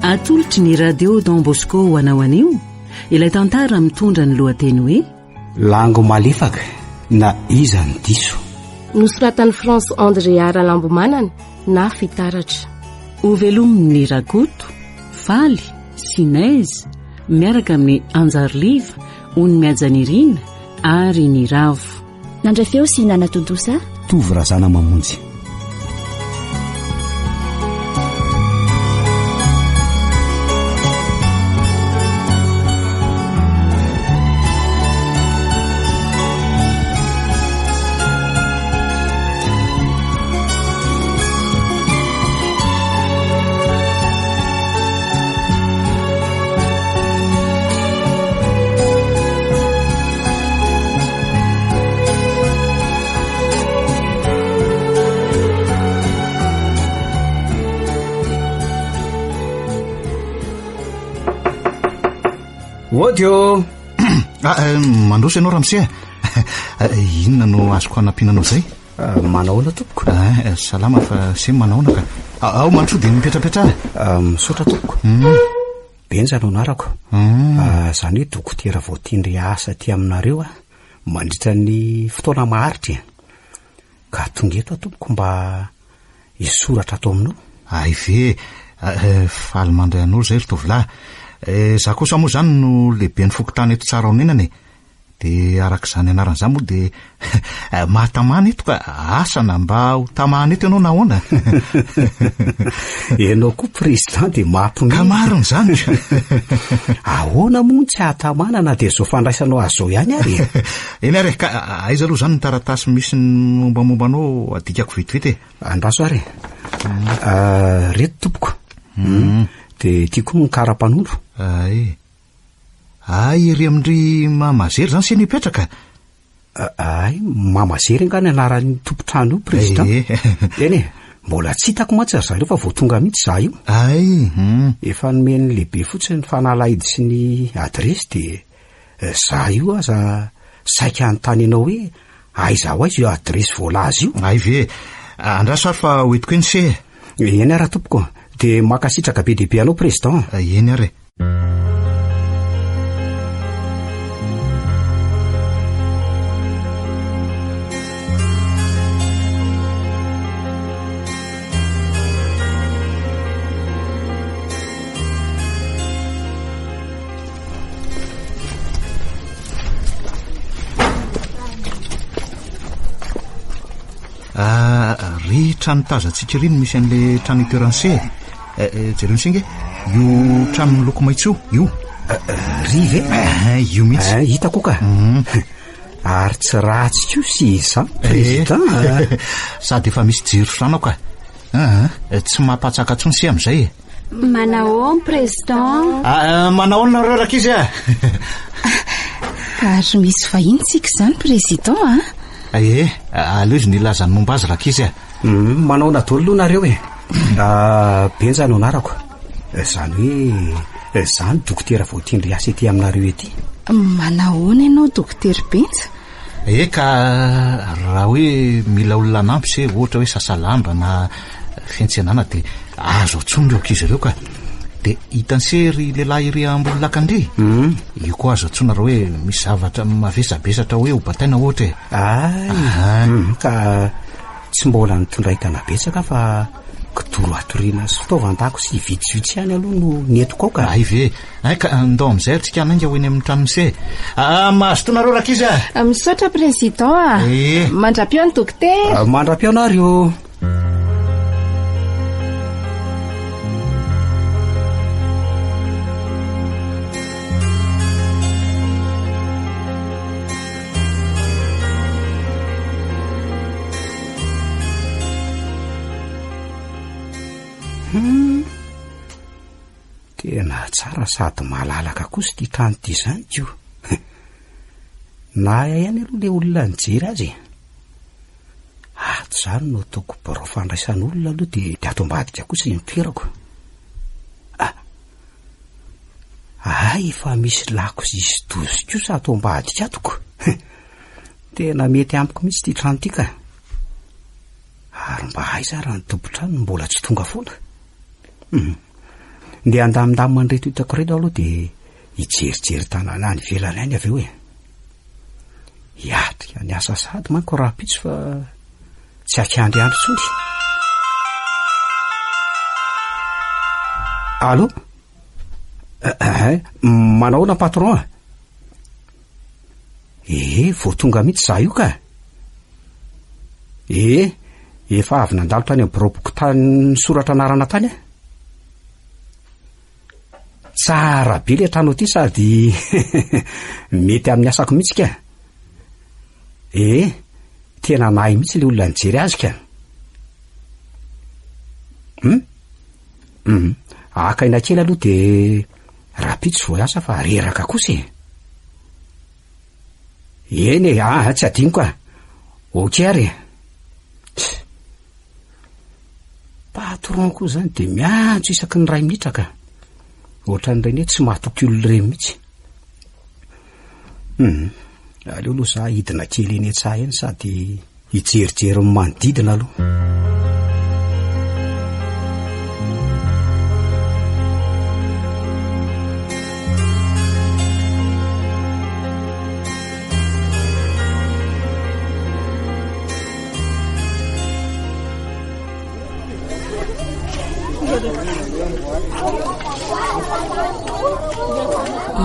Atolotry ny Radio Don Bosco ho anao anio ilay tantara mitondra ny lohateny hoe Lango malefaka na iza no diso. Nosoratan'i France Andrea Ralambomanana na Fitaratra. Hovelomin'i Rakoto, Faly sy Neige miaraka amin'i Anjariliva, Ony Mihajanirina ary Niravo. Nandray feo sy nanatontosa. Tovo Razanamamonjy. Ody ô! Ah, eh, mandroso ianao ramose a. Eh, inona no azoko hanampiana anao izay? Ah, manahoana tompoko? Ah, eh, salama fa se manahoana ka. Ah, ao mandroso dia mipetrapetraha. Ah, misaotra tompoko. Hmm. Benja no anarako. Hmm. Ah, izany hoe dokotera voatendry asa aty aminareo aho mandritra ny fotoana maharitra e. Ka tonga eto aho tompoko mba hisoratra ato aminao. Hay ve, eh, faly mandray anao izay ry tovolahy. Eh, za kosa moa izany no lehiben'ny fokontany eto Tsarahonenana e. Dia araka izany anarana izany moa dia mahatamana eto ka asa na mba ho tamana eto ianao na ahoana. Ianao koa président dia mampiomehy. Ka marina izany. Ahoana moa no tsy hahatamana na dia izao fandraisanao azy izao ihany ary e? Eny ary e, ka aiza aloha izany ny taratasy misy ny mombamomba anao adikako vetivety e? Andraso ary e. Ah, reto tompoko. Hmm. Dia ity koa ny kara-panondro. Ay. Hay ery amin-dry Mama Zery zany se nipetraka? Hay, Mama Zery angaha ny anaran'ny tompon-trano io, Président? Ee. Eny e, mbola tsy hitako mantsy ry zareo fa vao tonga mihitsy izaho io. Hay, hum. Efa nomen'ny lehibe fotsiny ny fanalahidy sy ny adiresy dia izaho io aza saika hanontany anao hoe aiza ho aiza io adiresy voalaza io. Hay ve? Andraso ary fa ho entiko eny se e. Eny ary tompoko, dia mankasitraka be dia be anao Président. Eny ary e. Ah, ry trano tazantsika ry no misy an'le trano itoeran'i se e. Eh, eh, jereo ny singa io trano miloko maitso io io. Eh, eh, ry ve? Eh, io mihitsy. Eh, hitako ka. Mm. Ary tsy ratsy koa sy izany, président. Sady efa misy jiro sy rano ka. Ah, tsy mampatsaka intsony sy amin'izay e. Manahoana président? Ah, manahoana nareo rankizy a? Ary misy vahiny tsika izany président a? Eh, aleo izy nilaza ny momba azy rankizy a. Hmm, manahoana daholo aloha nareo e. Ah, Benja no anarako. Izany hoe izaho no dokotera voatendry hiasa ety aminareo ety. Manahoana ianao dokotera Benja? Eka, raha hoe mila olona hanampy se, ohatra hoe sasa lamba na fiantsenana dia azo antsoina ireo ankizy ireo ka. Dia hitan'i se ry lehilahy ery ambony lakan-dry? Hmm. Io koa azo antsoina raha hoe misy zavatra mavesabesatra hoe hobataina ohatra e. Ay, Ah. ka tsy mbola nitondra entana betsaka fa kidoro hatoriana sy fitaovan-dakozia vitsivitsy ihany aloha no nentiko ao ka. Ay ve, ay ka ndao amin'izay ary tsika hanainga ho eny amin'ny tranon'i se. Ah, mazotoa nareo rankizy a. Ah, misaotra président a. Eh. Mandra-peo ny dokotera. Ah, mandra-peo nareo. Hum, tena tsara sady malalaka kosa ity trano ity izany ko. Nahay ihany aloha ilay olona nijery azy e. Ato izany no ataoko birao fandraisan'olona aloha dia dia ato ambadika kosa ny toerako. Ah, hay efa misy lakozia sy dozy kosa ato ambadika ato ko. Tena mety amiko mihitsy ity trano ity ka. Ary mba aiza ary ny tompon-trano no mbola tsy tonga foana? Hum. Ndeha handamindamina an'ireto hitako ireto aho aloha dia hijerijery tanàna any ivelany any avy eo e. Hiatrika ny asa sahady manko rahampitso fa tsy akiandry andro intsony. Allô? Eh, manao ahoana patron a? Ee, vao tonga mihitsy za io ka. Ee, efa avy nandalo tany amin'ny biraom-pokontany nisoratra anarana tany aho. Tsara be le trano aty sady mety amin'ny asako mihitsy ka. Ee, tena nahay mihitsy le olona nijery azy ka. Hum? Hum, haka aina kely aloha de rahampitso vao hiasa fa reraka kosa e. Eny e, aa tsy adinoko a. Ok ary e. Patron koa zany de miantso isaky ny iray minitra ka. Ohatran'ireny hoe tsy mahatoky olona ireny mihitsy. Hum, aleo aloha za hidina kely eny an-tsaha eny sady hijerijery ny manodidina aloha.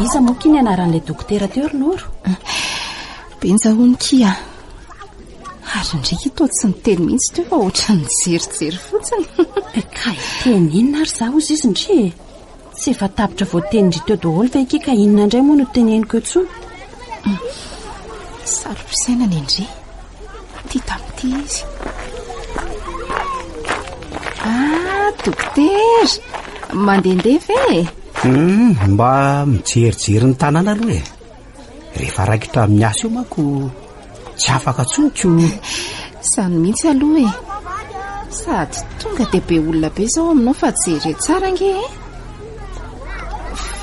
Iza moa ky ny anaran'ilay dokotera teo ry Noro? Benja hono kia. Ary ndry toa tsy niteny mihitsy teo fa ohatran'ny nijerijery fotsiny. Ka hiteny inona ary za hozy izy ndry e? Tsy efa tapitra voatenin-dry teo daholo ve akia ka inona indray moa no teneniko eo tsony? Saro-pisainana indry. Tia tamin'ity izy. Ah, dokotera! Mandehandeha ve e? Hmm, mba mijerijery ny tanàna aloha e. Rehefa raikitra amin'ny asa eo manko tsy afaka tsony ko. Izany mihitsy aloha e. Sady tonga dia be olona be izao aminao fa jereo tsara ange e.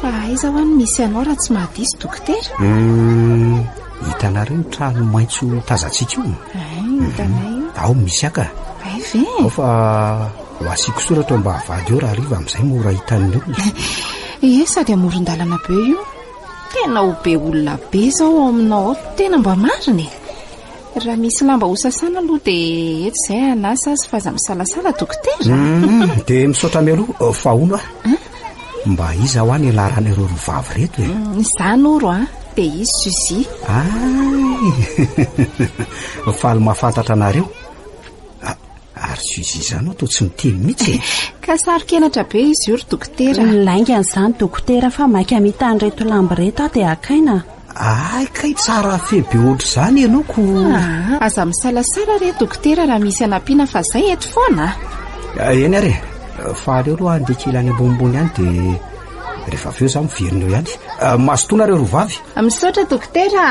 Fa aiza hoa no misy anao raha tsy mahadiso dokotera? Hmm, hitanareo ny trano maitso tazantsika io? Ay, hitanay io. Ao misy aka. Ay ve? Ao fa ho asiako soratra eo ambavahady eo raha hariva amin'izay mora hitan'ny olona. Ie, sady amoron-dalana be io. Tena ho be olona be izao ao aminao ao, tena mba marina e! Raha misy lamba ho sasana aloha dia eto izay hanasa azy fa aza misalasala dokotera. Hmm, dia misaotra mialoha oh, fa hono ah. Mba iza ho any anaran'ireo roa vavy ireto e? Hmm, izaho Noro a, dia izy Suzy. Ay! Faly mahafantatra anareo. Ary Suzy izany ho'a toa tsy miteny mihitsy e. Ka saro-kenatra be izy io ry dokotera. Laingany izany dokotera fa maika hamita an'ireto lamba ireto aho dia hakaina. Ay kay tsara fe be ohatr'izany ianao ko. Ah, aza misalasala re dokotera raha misy anampiana fa zay eto foana. Ah, eny ary e. Fa aleo aloha andeha kely any ambonimbony any dia rehefa avy eo za miverina eo ihany. Ah, mazotoa nareo roa vavy. Misaotra dokotera.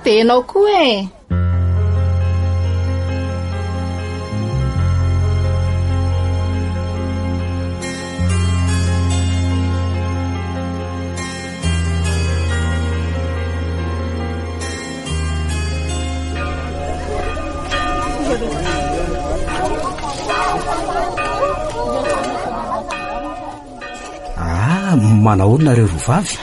Dia ianao koa e. Ah, manahoana nareo roa vavy?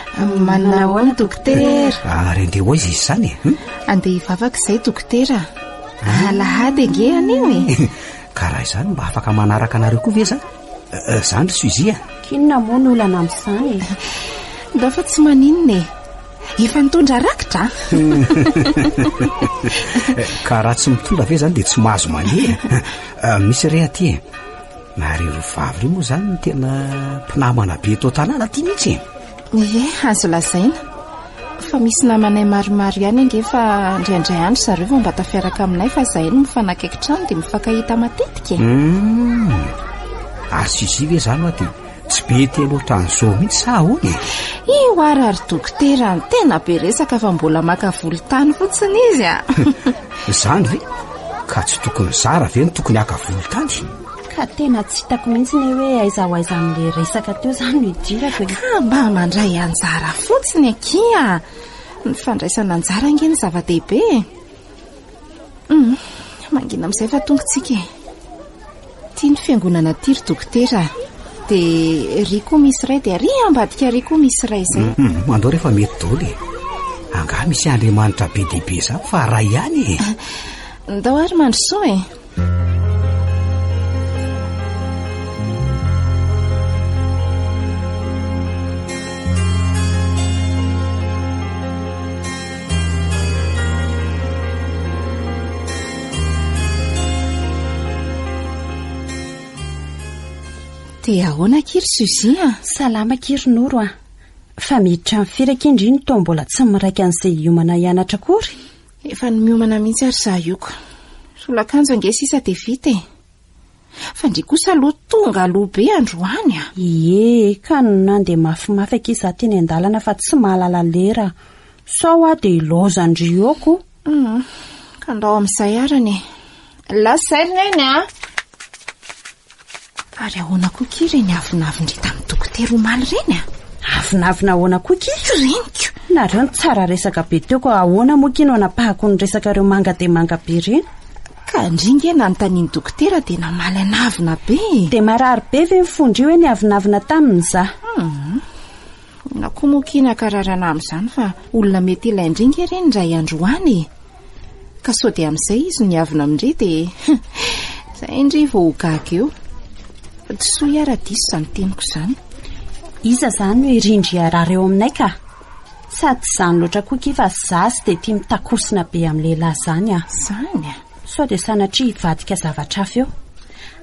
Manahoana dokotera? Ary andeha ho aiza izy izany e? Hmm? Andeha hivavaka izay dokotera. Alahady ange anio e. Ka raha izany mba afaka manaraka anareo koa ve za? Eh, eh, zany ry Suzy a. K'inona moa ny olana amin'izany e? Ndao fa tsy maninona e. Efa nitondra rakitra a. Eh, ka raha tsy mitondra ve zany dia tsy mahazo mandeha. Misy re aty e. Nareo roa vavy ireo moa izany no tena mpinamana be eto an-tanàna aty mihitsy e. Ie, azo lazaina. Fa misy namanay maromaro ihany ange fa indraindray andry zareo vao mba tafiaraka aminay fa izahay no mifanakaiky trano dia mifankahita matetika e. Hmm. Ary Suzy ve izany hoa dia tsy be teny ohatran'izao mihitsy sa ahoana e? Io ary ary dokotera tena be resaka fa mbola maka volontany fotsiny izy a. Izany ve? Ka tsy tokony zara ve no tokony haka volontany? Ka tena tsy hitako mihitsy ny hoe aiza ho aiza amin'ilay resaka teo izany no idirako e. Ka mba mandray anjara fotsiny akia. Ny fandraisana anjara ange no zava-dehibe e. Hum, mangina amin'izay fa tonga tsika e. Ity ny fiangonana ity ry dokotera. Dia ery koa misy iray dia ary ambadika ary koa misy iray izay. Hum, andao rehefa mety daholo e. Angaha misy Andriamanitra be dia be izany fa iray ihany e. Ndao ary mandrosoa e. Dia ahoana akia ry Suzy a? Salama akia ry Noro a! Fa miditra amin'ny firy akia ndry no toa mbola tsy miraika an'izay hiomana hianatra akory? Efa ny miomana mihitsy ary za io ko. Solakanjo ange sisa dia vita e. Fa ndry kosa aloha tonga aloha be androany a! Ie, ka nandeha mafimafy akia za teny an-dalana fa tsy mahalala lera. Sao aho dia ilaozan-dry eo ko. Hum, ka ndao amin'izay arany e. Lasa izay ry neny a! Ary ahoana koa kia ireny avonavon-dry tamin'ny dokotera omaly ireny a? Avonavona ahoana koa kia? Reniko! Nareo no tsara resaka be teo ka ahoana moa kia no anapahako ny resakareo manga dia manga be ireny? Ka ndry nge nanontanian'ny dokotera dia namaly an'avona be e! Dia marary be ve ny fon-dry hoe niavonavona taminy za? Hum, inona koa moa kia ny hakararana amin'izany fa olona mety ilain-dry nge ireny indray andro any e! Ka sao dia amin'izay izy no miavona amin-dry dia izay ndry vao ho gaga eo. Disoy aho raha diso izany teniko izany. Iza izany no irindry harary eo aminay ka? Sady tsy izany loatra koa akia fa za tsy dia tia mitakosina be amin'ny lehilahy izany ah. Izany ah? Sao dia sanatria hivadika zavatra hafa eo.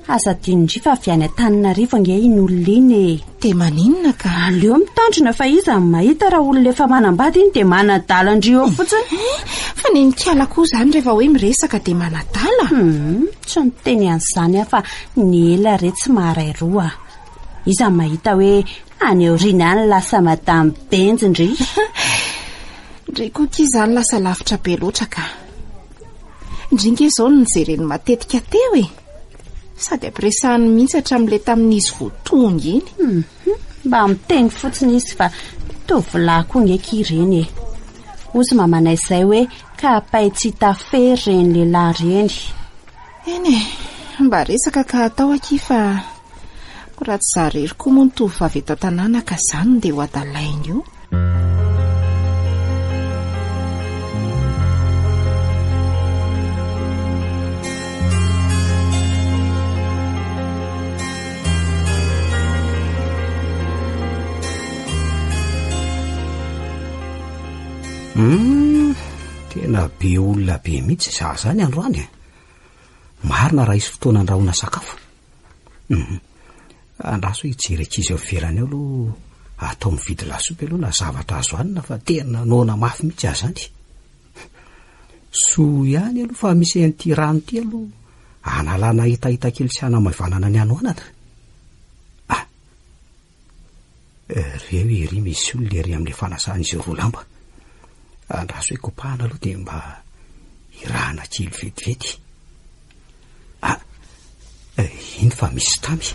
Aza adinondry fa avy any Antananarivo ange iny olona iny e. Dia maninona ka? Aleo mitandrina fa iza no mahita raha olona efa manambady iny dia manadala an-dry eo fotsiny. Eh, fa nenikala koa izany rehefa hoe miresaka dia manadala? Hum, tsy niteny an'izany aho fa ny ela re tsy maharay roa. Iza no mahita hoe any aoriana any lasa madame Benjy ndry? Ndry koa akia izany lasa lavitra be loatra ka. Ndry nge izao no nojereny matetika teo e. Sady ampiresahany mihitsy hatramin'ilay tamin'izy vao tonga iny. Mhm. Mba miteny fotsiny izy fa tovolahy koa nge ki ireny e. Hozy mamanay izay hoe kapay tsy hita fery ireny lehilahy ireny. Eny e, mba resaka ka atao akia fa koa raha tsy za irery koa moa ny tovovavy eto an-tanàna ka zany no dia ho adalainy io. Hum, tena be olona be mihitsy za zany androany e. Marina raha hisy fotoana andrahoana sakafo. Hum. Andraso hijery ankizy ao ivelany ao aloha atao mividy lasopy aloha na zavatra azo hanina fa tena noana mafy mihitsy aho zany. Soa ihany aloha fa misy an'ity rano ity aloha analana hetaheta kely sy hanamaivanana ny hanoanana. Ah! Reo ery misy olona ery amin'ilay fanasan'izy roa lamba. Andraso hoe kopahana aloha dia mba irahana kely vetivety. Ah, iny fa misy tamy.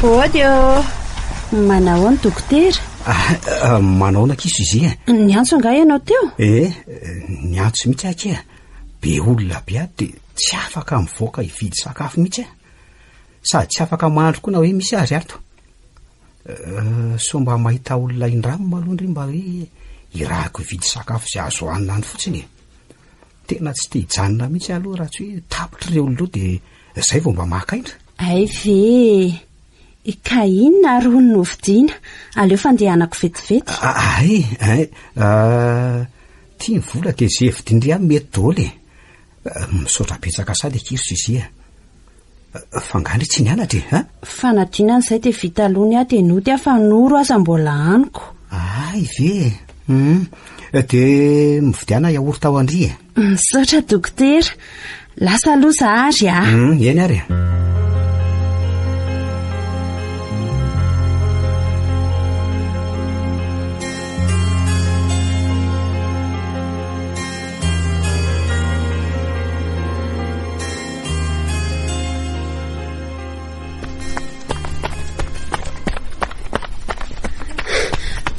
Ody ô! Manahoana dokotera? Ah, ah, manahoana akia Suzy e? Niantso angaha ianao teo? Eh, niantso mihitsy aho akia. Be olona be ato dia tsy afaka mivoaka hividy sakafo mihitsy aho. Sady tsy afaka mahandro koa na hoe misy azy ato. Eh, sao mba mahita olona indramina aloha ndry mba hoe irahako hividy sakafo izay azo hanina any fotsiny e. Tena tsy te hijanona mihitsy aloha raha tsy hoe tapitra ireo olona ireo dia izay vao mba maka aina. Hay ve e! Ka inona ary hono no vidiana? Aleo fandehanako vetivety. Hay, hay, tia ny vola dia izay vidin-dry ihany mety daholo e. Misaotra betsaka sady akia ry Suzy a. Fa nga ndry tsy nianatra e, ha? Fanadinana izay dia vita aloha ny ahy dia nody aho fa Noro aza mbola haniko. Hay ve e! Hum, dia mividiana yaourt ao an-dry e. Misaotra dokotera. Lasa aloha za ary a. Hum, eny ary e.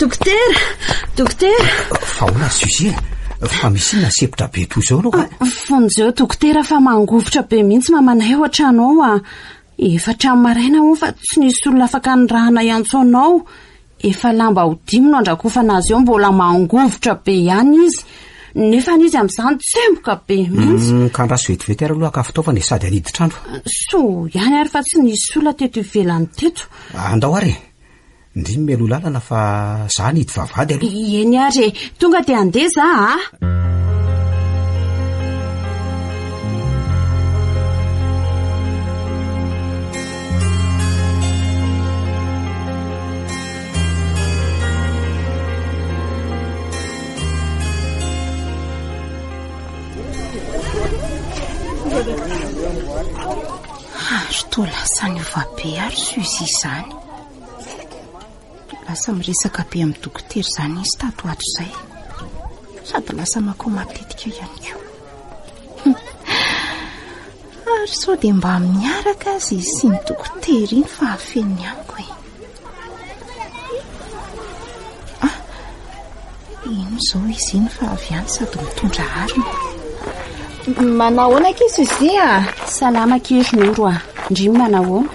Dokotera! Dokotera! Fa ahoana ry Suzy e? Fa misy inona sepotra be toy izao aloha? Ah, vonjeo dokotera fa mangovitra be mihitsy mamanay ao an-trano ao ah. Efa hatramin'ny maraina hono fa tsy nisy olona afaka nirahana hiantso anao. Efa lamba ho dimy no andrakofana azy eo mbola mangovitra be ihany izy. Nefa izy amin'izany tsemboka be mihitsy. Mm, ka andraso vetivety ary aloha haka fitaovana e, sady hanidy trano. Soa ihany ary fa tsy nisy olona teto ivelany teto. Andao ary e. Ndry mialoha lalana fa za nidy vavahady aloha. Eny ary e, tonga dia handeha za a. Ary toa lasa niova be ary Suzy izany. Lasa miresaka be amin'ny dokotera izany izy tato ato izay. Sady lasa makao matetika ihany koa. Ary sao dia mba miaraka aza izy sy ny dokotera iny fa afeniny amiko e. Ah, ino izao izy iny fa avy any sady mitondra harona. Manao ahoana akia Suzy a? Salama akia ry Noro a. Ndry manahoana?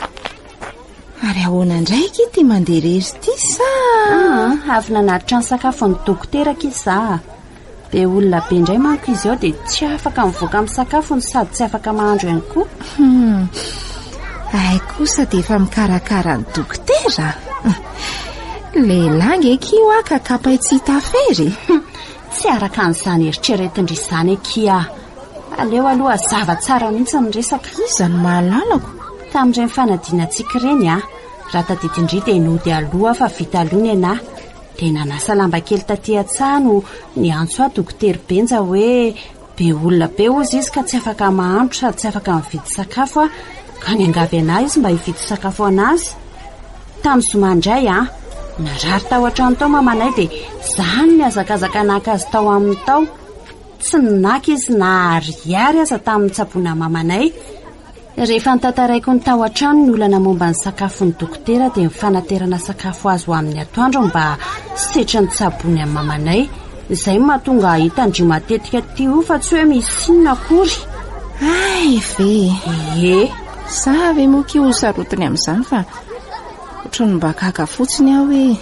Ary ahoana indray akia ity mandeha irery ity sa? Ah, avy nanatitra ny sakafon'ny dokotera akia za. Be olona be indray manko izy ao dia tsy afaka mivoaka amin'ny sakafony sady tsy afaka mahandro ihany koa. Hmm. Hay kosa dia efa mikarakara ny dokotera. Lehilahy nge akia hoa ka kapay tsy hita fery. Tsy araka an'izany eritreretin-dry izany akia. Aleo aloha hazava tsara mihitsy ny resaka. Iza no mahalalako? Tamin'ireny fanadinantsika ireny a, raha tadidin-dry dia nody aloha fa vita aloha ny anà. Dia nanasa lamba kely taty an-tsaha no niantso ahy Dokotera Benja hoe be olona be hozy izy ka tsy afaka mahandro sady tsy afaka mividy sakafo aho ka niangavy anà izy mba hividy sakafo ho an'azy. Tamin'ny zoma indray a, narary tao an-trano tao mamanay dia izaho no nihazakazaka naka azy tao aminy tao. Tsy naka izy na ariary aza tamin'ny nitsaboana mamanay. Rehefa notantaraiko ny tao an-trano ny olana momba ny sakafon'ny dokotera dia ny fanaterana sakafo azy ho amin'ny atoandro mba setrin'ny tsabony amin'ny mamanay. Izay no mahatonga ahy hita an-dry matetika aty io fa tsy hoe misy inona akory. Hay ve! Ie. Za ve moa kia ho sarotiny amin'izany fa ohatran'ny mba gaga fotsiny aho hoe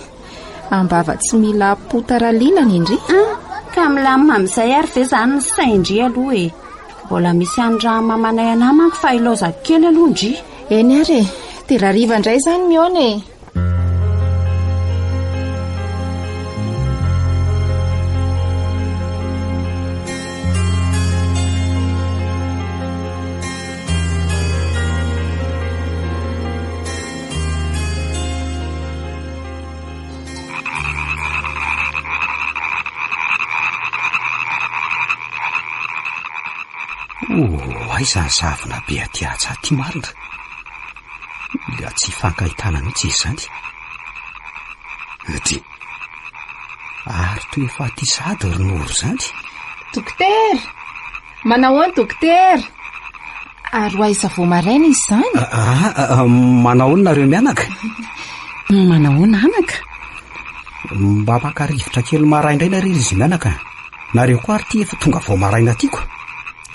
Ambava tsy mila potara lilany indry. Ah, ka milamina amin'izay ary ve izany ny sain-dry aloha e? Mbola misy an'ny mamanay anà manko fa ilaozako kely aloha ndry. Eny ary e, dia rariva indray izany mihaona e. Oh, aiza ny zavona be aty atsy aty marina? Mila tsy hifankahitana mihitsy izy izany. Ety. Ary toa efa aty sahady ry Noro izany. Dokotera! Manahoana dokotera? Ary ho aiza vao maraina izy izany? Ah, ah, ah, manahoana nareo mianaka? Manahoana anaka? Mba maka rivotra kely maraindraina re izy mianaka. Nareo koa ary ty efa tonga vao maraina tiako.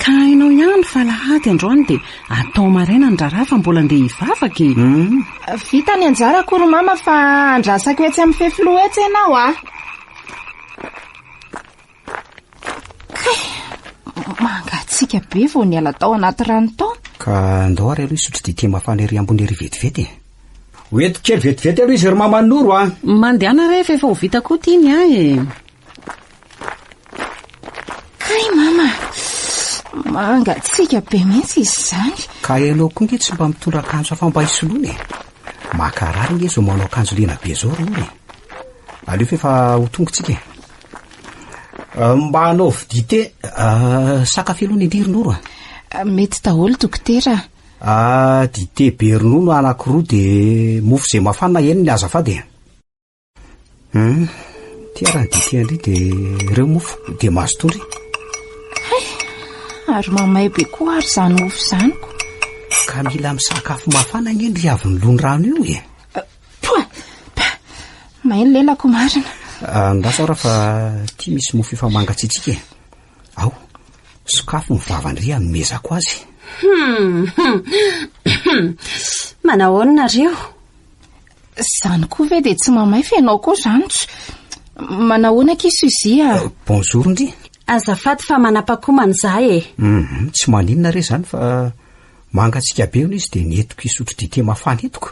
Ka hainao ihany fa alahady androany dia atao maraina ny raharaha fa mbola andeha hivavaka e. Hmm. Vita ny anjarako ry mama fa andrasako etsy amin'ny fefiloha etsy ianao ah. Kay! Mangatsiaka be vao niala tao anaty rano tao. Ka ndao ary aloha hisotro dite mafana ery ambony ery vetivety e. Ho entiko kely vetivety aloha izy ry mama Noro a. Mandehana re fa efa ho vita koa ity ny ahy e. Kay mama! Mangatsiaka be mihitsy izy izany. Ka ianao koa nge tsy mba mitondra akanjo hafa mba hisoloana e. Makarary nge izao manao akanjo lena be izao ry Noro e. Aleo fa efa ho tonga tsika e. Euh, mba anaovy dite euh, sa kafe aloha ny indry ry Noro a. Euh, mety daholo dokotera. Ah, dite be ronono anankiroa de mofo izay mafana eny ny azafady e. Hum, ty ara ny dite andry de ireo mofo de mazotoa ndry. Hay, ary mamay be koa ary izany mofo izany ko. Ka mila misakafo mafana anie ndry avy nilony rano io e. Poa! Pa! May ny lelako marina. Andraso ara fa ty misy mofo efa mangatsiatsiaka e. Ao, sokafo ny vavan-dry hanomezako azy. Hum, hum, hum. Manahoana nareo? Izany koa ve dia tsy mamay fa ianao koa izany tsy... Manahoana akia Suzy a? Bonjour ndry. Azafady fa manapa-komana izaho e. Hum, tsy maninona re izany fa mangatsiaka be hono izy dia nentiko hisotro dite mafana entiko.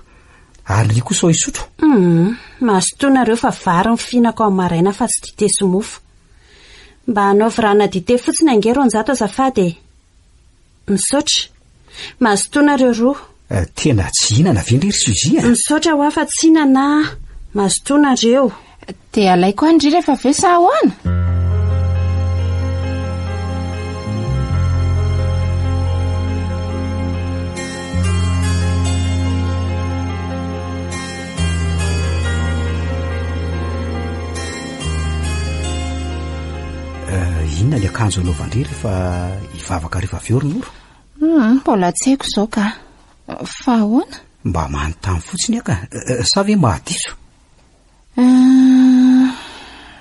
Ary ndry koa sao hisotro? Hum, mazotoa nareo fa vary ny fihinako amin'ny maraina fa tsy dite sy mofo. Mba anaovy rano dite fotsiny ange 200 azafady e. Misaotra. Mazotoa nareo roa. Tena tsy hihinana ve ndry ry Suzy a? Misaotra hoa fa tsy hihinana aho. Mazotoa nareo. Dia alaiko any ndry rehefa avy eo sa ahoana? Inona ny akanjo anaovan-dry rehefa hivavaka rehefa avy eo ry Noro? Hum, mbola tsy haiko izao ka. Fa ahoana? Mba manontany fotsiny aho ka. Sa ve mahadiso?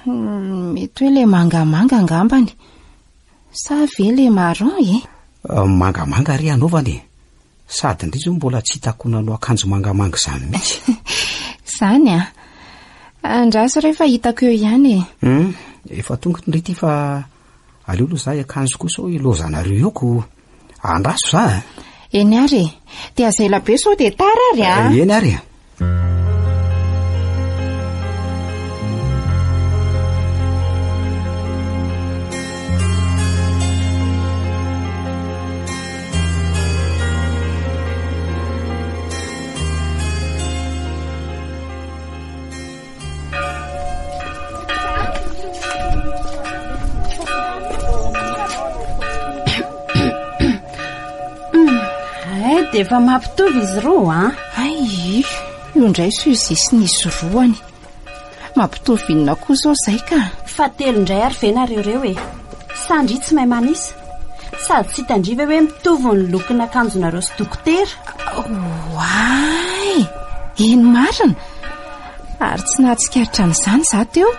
Mety hoe ilay mangamanga angambany. Sa ve ilay marron e? Mangamanga re anaovana e. Sady ndry zao mbola tsy hitako nanao akanjo mangamanga izany mihitsy. Izany an! Andraso re fa hitako eo ihany e. Hum, efa tonga ndry ity fa aleo aloha za hiakanjo koa sao ilaozanareo eo ko. Andraso za a! Eny ary e! Dia aza ela be sao dia tara ary a! Eny ary e! Dia efa mampitovy izy roa an! Hay, io indray Suzy sy ny izy roany. Mampitovy inona koa izao izay ka? Fa telo indray ary ve nareo ireo e? Sa ndry tsy mahay manisa? Sady tsy hitandry ve hoe mitovy ny lokon'akanjonareo sy dokotera? Oay! Eny marina! Ary tsy nahatsikaritra an'izany izaho teo.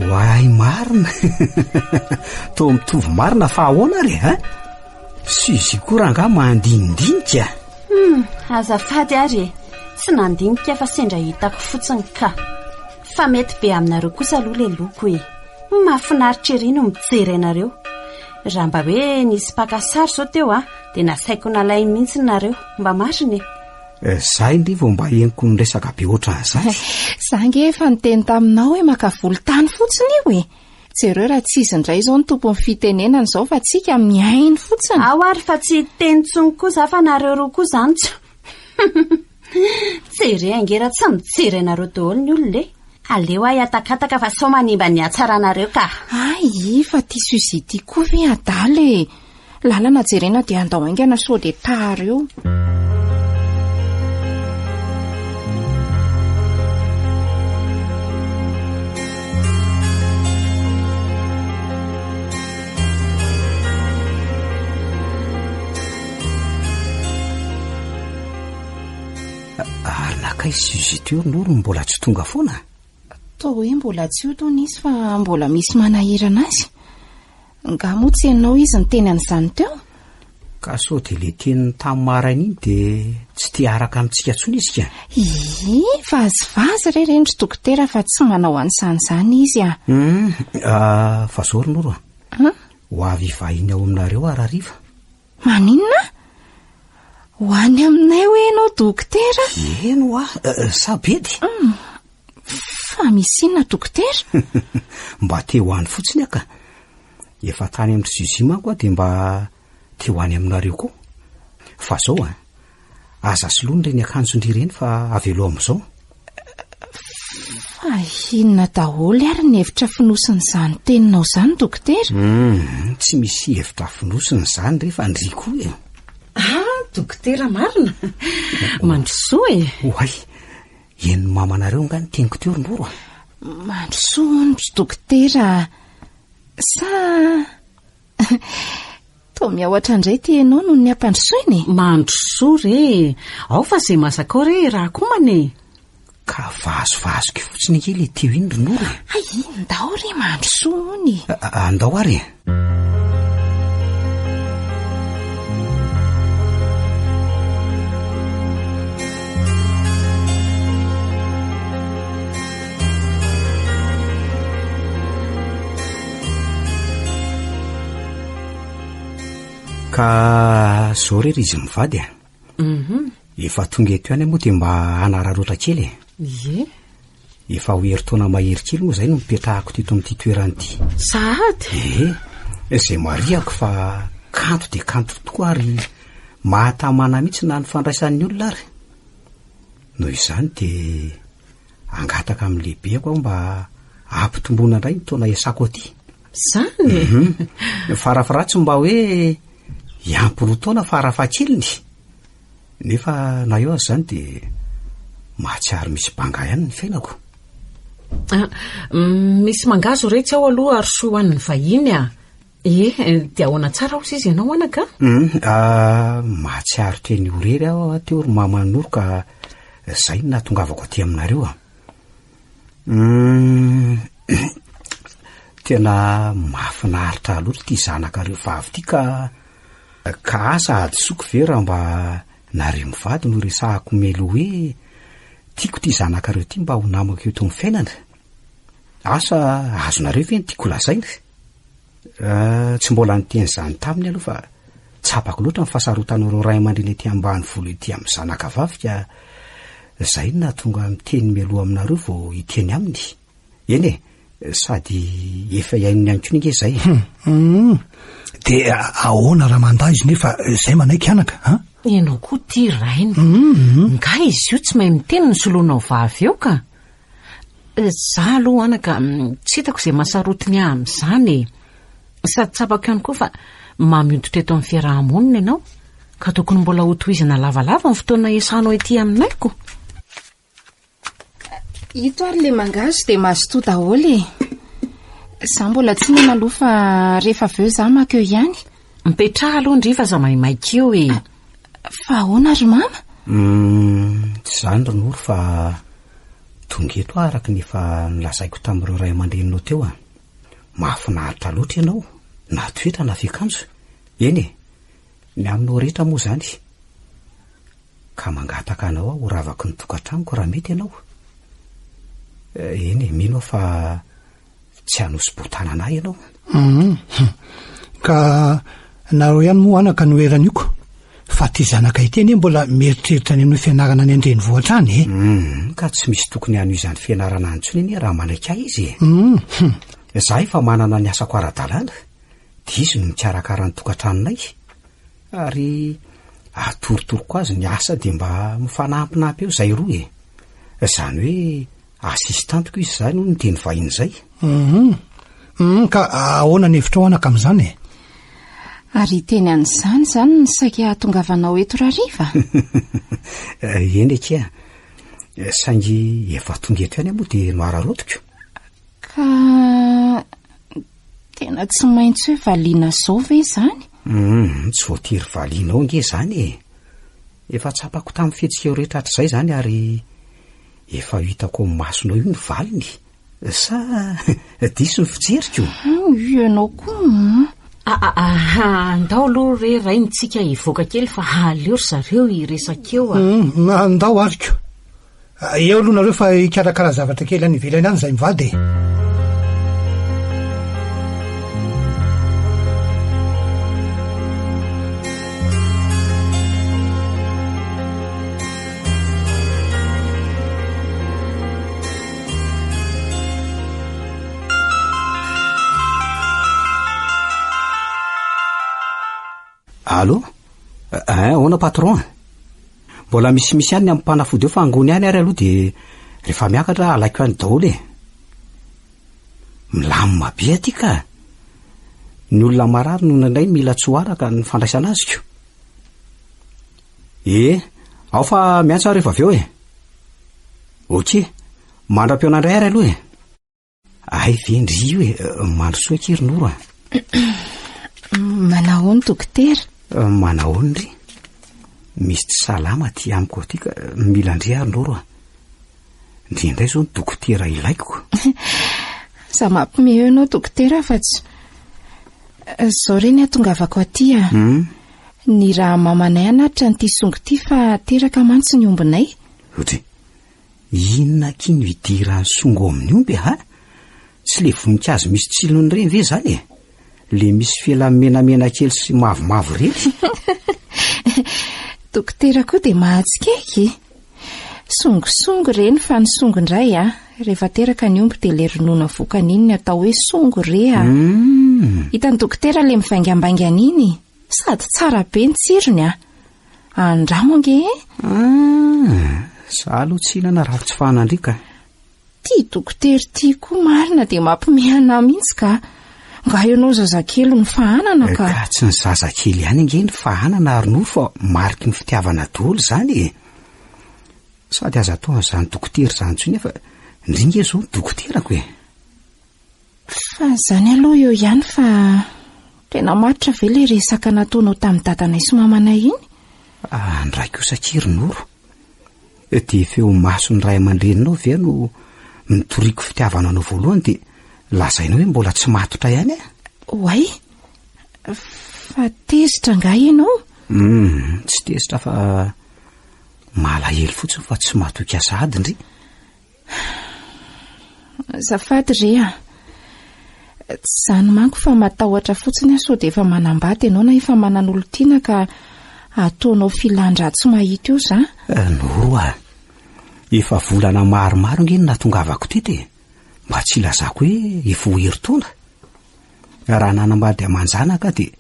Oay marina! Toa mitovy marina fa ahoana ary e? Suzy koa rangaha mandinidinika. Hum, azafady ary e! Tsy nandinika fa sendra hitako fotsiny ka. Fa mety be aminareo kosa aloha ilay loko e! Mahafinaritra ery no mijery anareo. Raha mba hoe nisy mpaka sary izao teo a, dia nasaiko nalainy mihitsy nareo. Mba marina e! Eh, za indray vao mba henoko niresaka be ohatran'izany. Za ange efa niteny taminao hoe maka volontany fotsiny io e! Jereo raha tsy izy indray izao no tompon'ny fitenenana izao fa tsika mihaino fotsiny. Ao ary fa tsy hiteny intsony koa za fa nareo roa koa izany tsy Jere ange raha tsy mijery anareo daholo ny olona e! Aleo aho hihatakataka fa sao manimba ny hatsaranareo ka. Hay fa ty Suzy ty koa ve adala e! Lalana jerena dia andao haingana sao dia tara eo. Ary nankaiza Suzy teo ry Noro no mbola tsy tonga foana? Toa hoe mbola tsy io tony izy fa mbola misy manahirana azy. Nga moa tsy ianao izy niteny an'izany teo? Ka sao dia ilay teniny tamin'ny maraina iny dia tsy te hiaraka amintsika intsony izy ka? Ii, vazivazy re ireny ry dokotera fa tsy manao an'izany izany izy a! Hum, fa zao ry Noro a! Ho avy hivahiny ao aminareo aho rahariva. Maninona? Ho any aminay hoe ianao dokotera? Eny hoa, sa bedy? Hum, fa misy inona dokotera? Mba te ho any fotsiny aho ka. Efa tany amin-dry Suzy manko aho dia mba te ho any aminareo koa. Fa zao an, aza soloina ireny akanjon-dry ireny fa avelao amin'izao. Fa inona daholo ary ny hevitra fonosin'izany teninao izany dokotera? Hum, tsy misy hevitra fonosina izany re fa ndry koa e. Ah, dokotera marina. Mandrosoa e. Oay, henon'ny mamanareo angaha ny teniko teo ry Noro a? Mandrosoa hono ry dokotera. Sa Toa miahotra indray ity ianao noho ny hampandrosoina e! Mandrosoa re e! Ao fa izay masaka ao re raha komana e! Ka vazovazoky fotsiny ange ilay teo iny ry Noro e! Hay, ndao re mandrosoa hono e! Andao ary e! Ka zao re ry izy mivady a. Mhm. Efa tonga eto ihany moa dia mba hanararaotra kely e. Ie. Efa ho herintaona mahery kely moa izay no nipetrahako teto amin'ity toerana ity. Sahady? Ee, izay marihako fa kanto dia kanto tokoa ary mahatamana mihitsy na ny fandraisan'ny olona ary. Noho izany dia hangataka amin'ny lehibeko aho mba hampitomboana indray ny taona iasako aty. Izany e? Mhm. Farafaharatsiny mba hoe hiampy roa taona farafahakeliny. Nefa na eo aza izany dia mahatsiaro misy banga ihany ny fiainako. Ah, misy mangahazo re tsy ao aloha arosoy ho an'ny vahiny ah. Ie, dia ahoana tsara hozy izy ianao anaka? Hum, ah, mahatsiaro teny ho irery aho teo ry mama Noro ka izay no nahatongavako aty aminareo ah. Hum, tena mahafinaritra loatra ity zanakareo vavy ity ka Ka asa hadisoako ve raha mba nareo mivady no resahako mialoha hoe tiako ity zanakareo ity mba ho namako eto amin'ny fiainana? Asa azonareo ve ny tiako lazaina? Eh, tsy mbola niteny izany taminy aloha fa tsapako loatra ny fahasarotan'ireo ray aman-dreny ety ambanivolo ety amin'ny zanaka vavy ka izay no nahatonga miteny mialoha aminareo vao hiteny aminy. Eny e, sady efa iainony ihany koa ange izay e. Hum, dia ahoana raha mandà izy nefa izay manaiky anaka an? Ianao koa ity rainy. Nga izy io tsy mahay miteny ny soloanao vavy eo ka. Za aloha anaka tsy hitako izay mahasarotiny ahy amin'izany e. Sady tsapako ihany koa fa mamy hoditra eto amin'ny fiaraha-monina ianao ka tokony mbola hotohizana lavalava ny fotoana iasanao ety aminay ko. Ito ary le mangahazo dia mazotoa daholo e. Za mbola tsy mihinana aloha fa rehefa avy eo za maka eo ihany. Mipetraha aloha ndry fa aza maimaika eo e. Fa ahoana ry mama? Hum, tsy izany ry Noro fa tonga eto aho araka ny efa nolazaiko tamin'ireo ray aman-dreninao teo a. Mahafinaritra loatra ianao, na toetra na fiakanjo. Eny e, ny aminao rehetra moa izany. Ka mangataka anao aho ho ravaky ny tokantranoko raha mety ianao. Eny e, mino aho fa tsy hanosi-botanana ahy ianao. Hum, ka nareo ihany moa anaka no eran'iko. Fa ty zanaka ity anie mbola mieritreritra ny hanohy fianarana any an-drenivohitra any e. Hum, ka tsy misy tokony hanohy izany fianarana any intsony anie raha manaiky ahy izy e. Hum, hum. Izaho efa manana ny asako ara-dalàna, dia izy no mikarakara ny tokantranonay. Ary atorotoroko azy ny asa dia mba mifanampinampy eo izay roa e. Izany hoe assistante-ko izy izany hoy ny teny vahiny izay. Hum, hum, ka ahoana ny hevitrao anaka amin'izany e? Ary hiteny an'izany izany ny saika hahatongavanao eto rahariva? Eny akia, saingy efa tonga eto ihany aho moa dia noararaotiko. Ka Tena tsy maintsy hoe valiana zao ve izany? Humm, tsy voatery valianao ange izany e! Efa tsapako tamin'ny fihetsikao rehetra hatrizay izany ary efa ho hitako amin'ny masonao io ny valiny. Sa diso ny fijeriko? Humm, ianao koa humm. Aa, andao aloha re rainy tsika hivoaka kely fa aleo ry zareo hiresaka eo a! Humm, andao ary ko! Eo aloha nareo fa hikarakara zavatra kely any ivelany any zay mivady e. Allô? Ein, ahoana patron a? Mbola misimisy ihany ny amin'ny mpanafody eo fa angony ihany ary aloha dia rehefa miakatra alaiko any daholo e. Milamina be aty ka. Ny olona marary no indraindray mila tsy ho araka ny fandraisana azy ko. Ee, ao fa miantso aho rehefa avy eo e. Ok, mandra-pihaona indray ary aloha e. Hay ve ndry io e, mandrosoa akia ry Noro a. Manahoana dokotera? Manahoana ndry? Misy tsy salama aty amiko aty ka mila ndry ary Noro a. Ndry indray izao ny dokotera ilaiko. Aza mampime eo ianao dokotera fa tsy Izao re ny hatongavako aty a. Hmm? Ny raha mamanay hanatitra an'ity songo ity fa teraka mantsy ny ombinay. Ohatry Inona akia no idiran'ny songo amin'ny omby a? Tsy le voninkazo misy tsilony ireny ve izany e? Le misy felany menamena kely sy mavomavo ireny. Dokotera koa dia mahatsikaiky e! Songosongo ireny fa ny songo indray a, rehefa teraka ny omby dia le ronono avoakany iny ny atao hoe songo re a. Hum. Hitan'ny dokotera le mivaingambaingana iny, sady tsara be ny tsirony a. Andramo ange e! Ah, za aloha tsy hihinana raha tsy fahanandriaka. Ty dokotera ty koa marina dia mampime anah mihitsy ka. Nga ianao zazakely no fahanana ka. Ka tsy ny zazakely ihany ange ny fahanana ary noro fa mariky ny fitiavana daholo izany e. Sady aza atao an'izany dokotera izany intsony fa ndry nge izao ny dokoterako e. Fa izany aloha eo ihany fa tena matotra ve ilay resaka nataonao tamin'ny dadanay sy mamanay iny? Ah, ndray kosa akia ry Noro. Dia efa eo imason'ny ray aman-dreninao ve no nitoriako fitiavana anao voalohany dia lazainao hoe mbola tsy matotra ihany aho? Oay! Fa tezitra angaha ianao? Hum, tsy tezitra fa malahelo fotsiny fa tsy matoky ahy sahady ndry. Azafady re a! Tsy izany manko fa matahotra fotsiny aho sao dia efa manambady ianao na efa manan'olon-tiana ka ataonao filan-dratsy mahita eo za. Eh, Noro a! Efa volana maromaro ange no nahatongavako teto e! Mba tsy hilazako hoe efa ho herintaona. Raha nanambady aman-janaka aho dia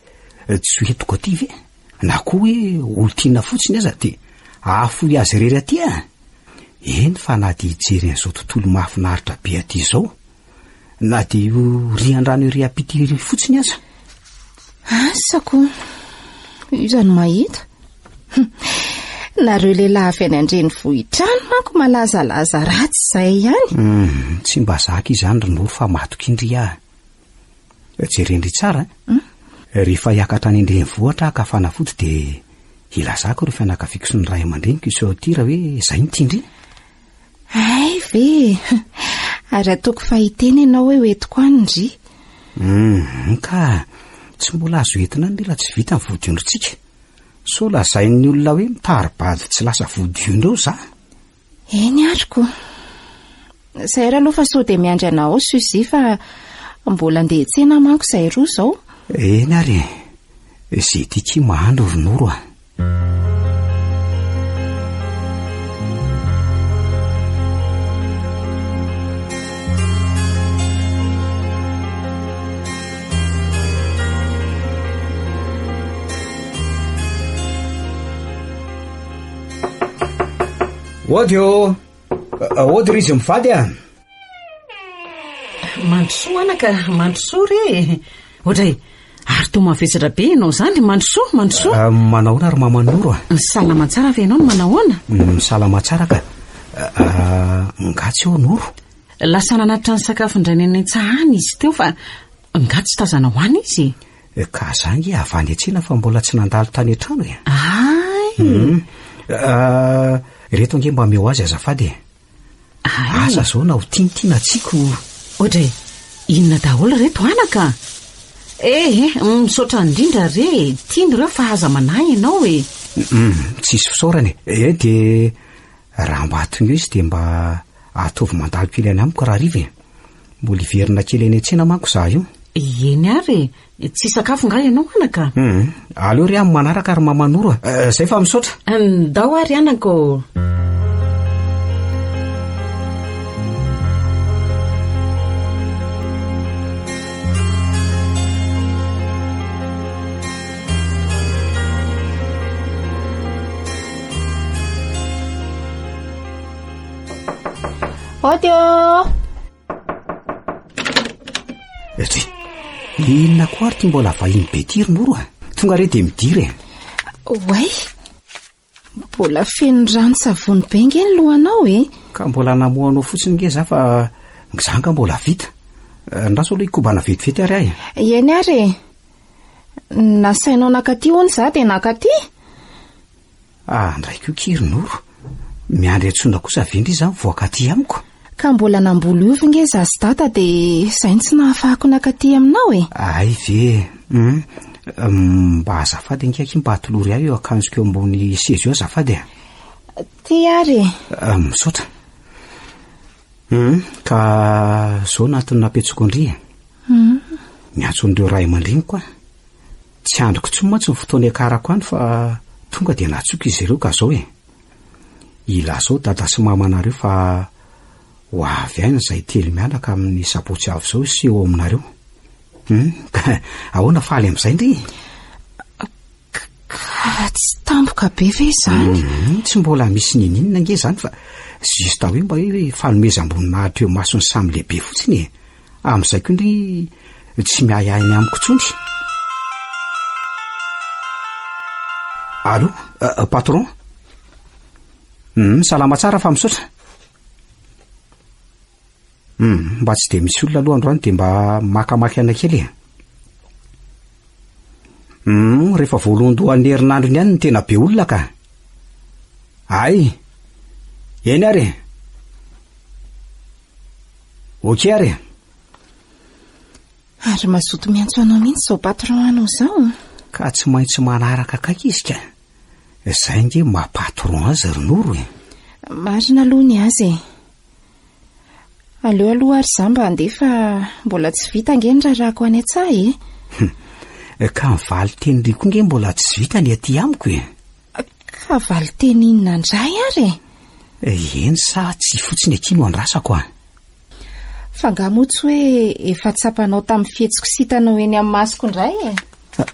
tsy ho entiko aty ve? Na koa hoe olon-tiana fotsiny aza dia hahafoy azy irery aty aho? Eny fa na dia hijery an'izao tontolo mahafinaritra be aty izao, na dia io rian-drano ery ampita ery fotsiny aza. Asa ko, iza no mahita? Nareo lehilahy avy any an-drenivohitra any manko malazalaza ratsy izay ihany. Hum, tsy mba zaka izany ry Noro fa matoky indry aho. Jerendry tsara eh. Hmm? Rehefa hiakatra any an-drenivohitra aho ka fanafody dia hilazako ireo fianakaviako sy ny ray aman-dreniko hiseho aty raha hoe izay no tian-dry. Hay ve e! Ary ataoko fa hiteny ianao hoe ho entiko any ndry. Hum, ka tsy mbola azo entina any raha tsy vita ny vodiondrintsika. Sao lazain'ny olona hoe mitari-bady tsy lasa vodiondry eo za. Eny ary ko. Zahay aloha fa sao dia miandry anao ao Suzy fa mbola andeha hiantsena manko izahay roa izao. Eny ary e. Izay tia kia mahandro ry Noro a. Ody ô! Ody ry izy mivady a! Mandrosoa anaka, mandrosoa re e! Ohatray, ary toa mavesatra be ianao izany, mandrosoa, mandrosoa. Ah, manahoana ry Mama Noro a? Salama tsara ve ianao no manahoana? Mm, salama tsara ka. Ah, nga tsy eo Noro? Lasa nanatitra ny sakafon-drainy any an-tsaha any izy teo fa nga tsy tazana ho any izy e? Ka za nge avy any an-tsena fa mbola tsy nandalo tany an-trano e. Ay! Mm. Ah, ireto ange mba omeo azy azafady e. Ay! Asa zao na ho tiany ity na tsia ko. Ohatray, inona daholo ireto anaka? Eh eh, misaotra indrindra re e, tiany ireo fa aza manahy ianao e. Mm, tsisy fisaorana e. Eh, dia raha mba tonga eo izy dia mba ataovy mandalo kely any amiko rahariva e. Mbola hiverina kely eny an-tsena manko izaho io. Eny ary e, tsy hisakafo nga ianao anaka? Hum, aleo re amin'ny manaraka ry Mama Noro a. Eh, zay fa misaotra. Ndao ary anaka ô. Ody ô! Dry, inona koa ary ty mbola vahiny be ty ry Noro a? Tonga re dia midira e. Oay, mbola feno ranon-tsavony be nge ny lohanao e. Ka mbola namoha anao fotsiny nge za fa za nga mbola vita. Andraso aloha hikobana vetivety ary aho e. Eny ary e. Nasainao nakaty hono za dia nakaty. Ah, ndray koa ki ry Noro. Miandry antsoina kosa ve ndry izany vao hakaty amiko? Ka mbola namboly ovy nge za sy dada dia izay no tsy nahafahako nakaty aminao e. Hay ve? Hum. Mba azafady ange akia mba atolory ahy io akanjoko eo ambony seza io azafady a. Ty ary e. Ah, misaotra. Hum, ka zao no antony nampiantsoako an-dry e. Hum. Miantso an'ireo ray aman-dreniko aho. Tsy andriko intsony mantsy ny fotoana hiakarako any fa tonga dia nantsoiko izy ireo ka zao e. Ilazao dada sy mamanareo fa ho avy any izay telo mianaka amin'ny sabotsy avy izao hiseho ao aminareo. Hum, ka ahoana faly amin'izay ndry? Ka tsy tampoka be ve izany? Hum, tsy mbola misy ninininona ange izany fa juste hoe mba hoe fanomezam-boninahitra eo imason'ny samy lehibe fotsiny e. Amin'izay koa ndry tsy miahiahy ny amiko intsony. Allô, euh, patron? Hum, salama tsara fa misaotra. Hum, mba tsy dia misy olona aloha androany dia mba makamaky aina kely e. Hum, rehefa voalohandohan'ny herinandro iny ihany no tena be olona ka. Ay, eny ary e. Ok ary e. Ary mazoto miantso anao mihitsy izao patron anao izao. Ka tsy maintsy manaraka akaiky izy ka. Izay nge maha patron azy ry Noro e. Marina aloha ny azy e. Aleo aloha ary za mba handeha fa mbola tsy vita ange ny raharahako any an-tsaha e. Ka ny valin-teny ry koa nge mbola tsy vita ny aty amiko e. Ka valin-teny inona indray ary e? Eny sa tsy fotsiny akia no andrasako a. Fa angaha moa tsy hoe efa tsapanao tamin'ny fihetsiko sy hitanao eny amin'ny masoko indray e?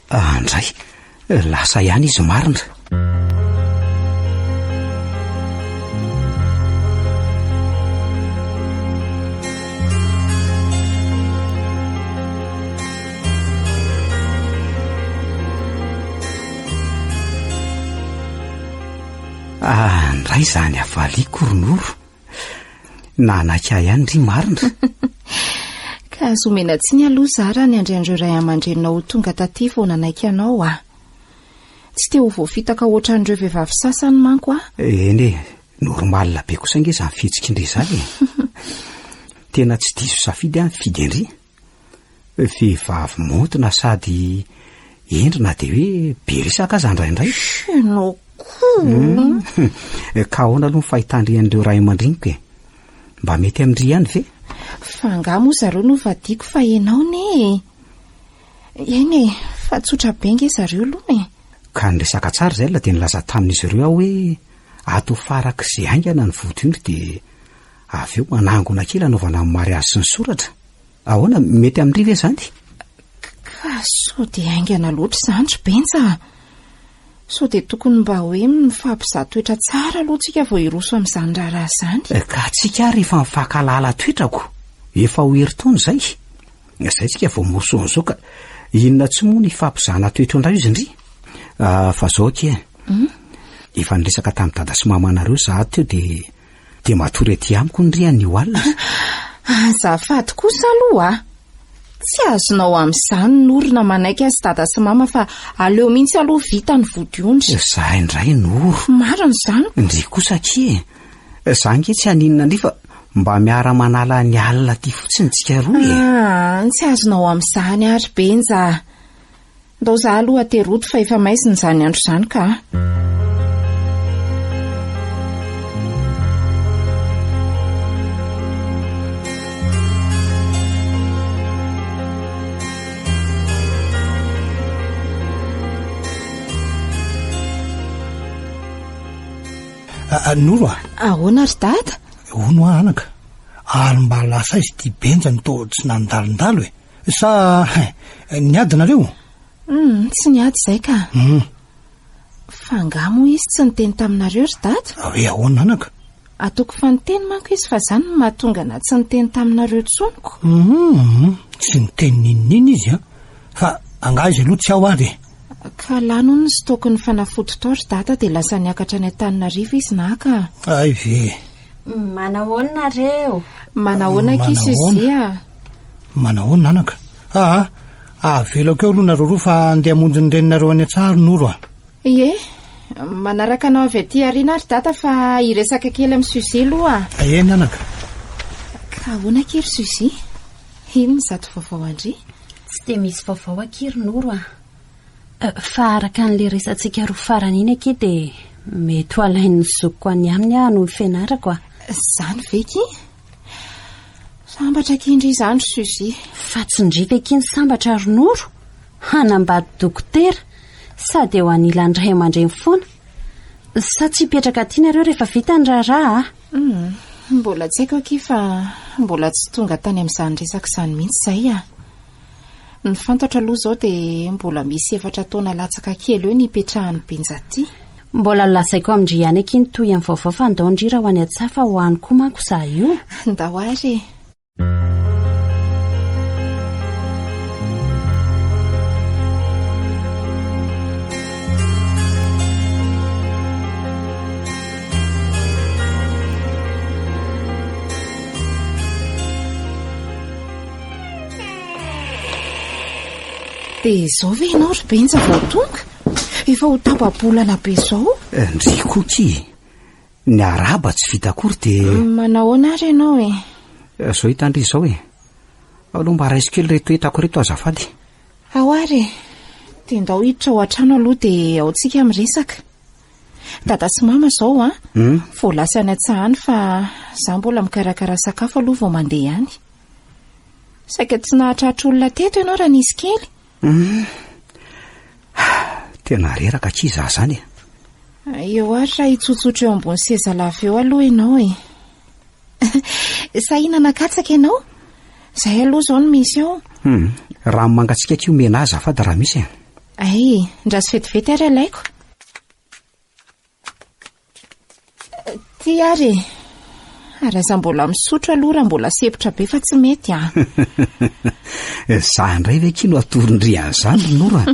Andray, lasa ihany izy marina. Ah, ndray izany havaliko ry Noro. Nanaiky ahy ihany ry marina. Ka azo omena tsiny aloha za raha niandry an'ireo ray aman-dreninao ho tonga taty vao nanaiky anao aho. Tsy te ho voafitaka hoatran'ireo vehivavy sasany manko aho. Eny e, normal be kosa ange izany fihetsik'indry izany e. Tena tsy diso safidy aho nifidy an-dry. Vehivavy maontina sady hendry na dia hoe be resaka aza indraindray. Ianao koa. Hmm. Ka ahoana aloha ny fahitandry an'ireo ray aman-dreniko e? Mba mety amin-dry ihany ve? Fa angaha moa zareo no vadiako fa ianao ne e. Eny e, fa tsotra be nge zareo aloha e. Ka niresaka tsara izay la dia nilaza tamin'izy ireo aho hoe ato farak'izay haingana ny vodiondry dia avy eo manangona kely hanaovana ny mariazy sy ny soratra. Ahoana, mety amin-dry ve izany? Ka sao dia haingana loatra izany ry Benja a! Sao dia tokony mba hoe mifampizaha toetra tsara aloha tsika vao hiroso amin'izany raharaha izany. Ka tsika ary efa mifankahalala toetrako, efa ho herintaona izay. Izay tsika vao miroso an'izao ka inona tsy moa ny hifampizahana toetra indray izy ndry? Ah, fa zao akia e. Hmm? Efa niresaka tamin'i dada sy mamanareo izaho teo dia Dia matory aty amiko ny ry anio alina. Azafady kosa aloha a! Tsy azonao amin'izany Noro na manaiky azy dada sy mama fa aleo mihitsy aloha vita ny vodiondry. Za indray Noro. Marina izany. Ndry kosa akia e! Za ange tsy haninona ndry fa mba miara-manala ny alina aty fotsiny tsika roa e! Ah, tsy azonao amin'izany ary Benja a! Ndao za aloha ateroto fa efa maizina izany andro izany ka. Ah, ah, Noro a! Ahoana ry dada? Hono aho anaka, ary mba lasa aiza ity Benja no toa tsy nandalondalo e? Sa niady nareo? Hum, tsy niady izay ka. Hum. Fa angaha moa izy tsy niteny taminareo ry dada? Hoe ahoana anaka? Ataoko fa niteny manko izy fa izany no mahatonga anà tsy niteny taminareo intsony ko. Hum, tsy niteny n'inon'inona izy an. Fa angaha izy aloha tsy ao ary e? Ka lany hono ny stock ny fanafody tao ry dada dia lasa niakatra any Antananarivo izy naka. Hay ve. Manahoana nareo? Manahoana akia Suzy a? Manahoana anaka? Aa, avelako eo aloha nareo roa fa andeha hamonjy ny reninareo any an-tsaha ry Noro a! Ie, manaraka anao avy aty aoriana ary dada fa hiresaka kely amin'i Suzy aloha a! Eny anaka. Ka ahoana akia ry Suzy? Inona izato vaovao an-dry? Tsy dia misy vaovao akia ry Noro a! Fa araka an'ilay resatsika roa farany iny akia dia mety ho alain'ny zokiko any aminy aho hanohy ny fianarako a! Izany ve akia? Sambatra akia ndry izany ry Suzy. Fa tsy ndry ve akia ny sambatra ry Noro? Hanambady dokotera, sady eo anilan'ny ray aman-dreny foana. Sa tsy hipetraka aty nareo rehefa vita ny raharaha a? Hum, mbola tsy haiko akia fa mbola tsy tonga tany amin'izany resaka izany mihitsy izay a. Ny fantatro aloha izao dia mbola misy efatra taona latsaka kely eo ny hipetrahan'i Benja aty. Mbola lazaiko amin-dry ihany akia ny tohin'ny vaovao fa ndao ndry raha ho any an-tsaha fa ho any koa manko izaho io. Ndao ary e. Dia izao ve ianao ry Benja vao tonga? Efa ho tapa-bolana be izao. Ndry koa ki. Ny arahaba tsy vita akory dia... Manahoana ary ianao e? Izao hitan-dry izao e. Aleo mba raiso kely ireto entako ireto azafady. Ao ary e. Dia ndao hiditra ao an-trano aloha dia ao tsika miresaka. Dada sy mama izao an, vao lasa any an-tsaha any fa za mbola mikarakara sakafo aloha vao mandeha any. Saika tsy nahatratra olona teto ianao raha nisy kely. Hum. Tena reraka akia za zany e. Eo ary raha hitsotsotra eo ambony seza lava eo aloha ianao e. Sa hihinana katsaka ianao? Izay aloha izao no misy ao. Hum. Rano mangatsiaka akia omena ahy azafady raha misy e. Ay, ndraso vetivety ary alaiko. Ty ary e. Ary aza mbola misotro aloha raha mbola sempotra be fa tsy mety an. Za indray ve akia no atoron-dry an'izany ry Noro a?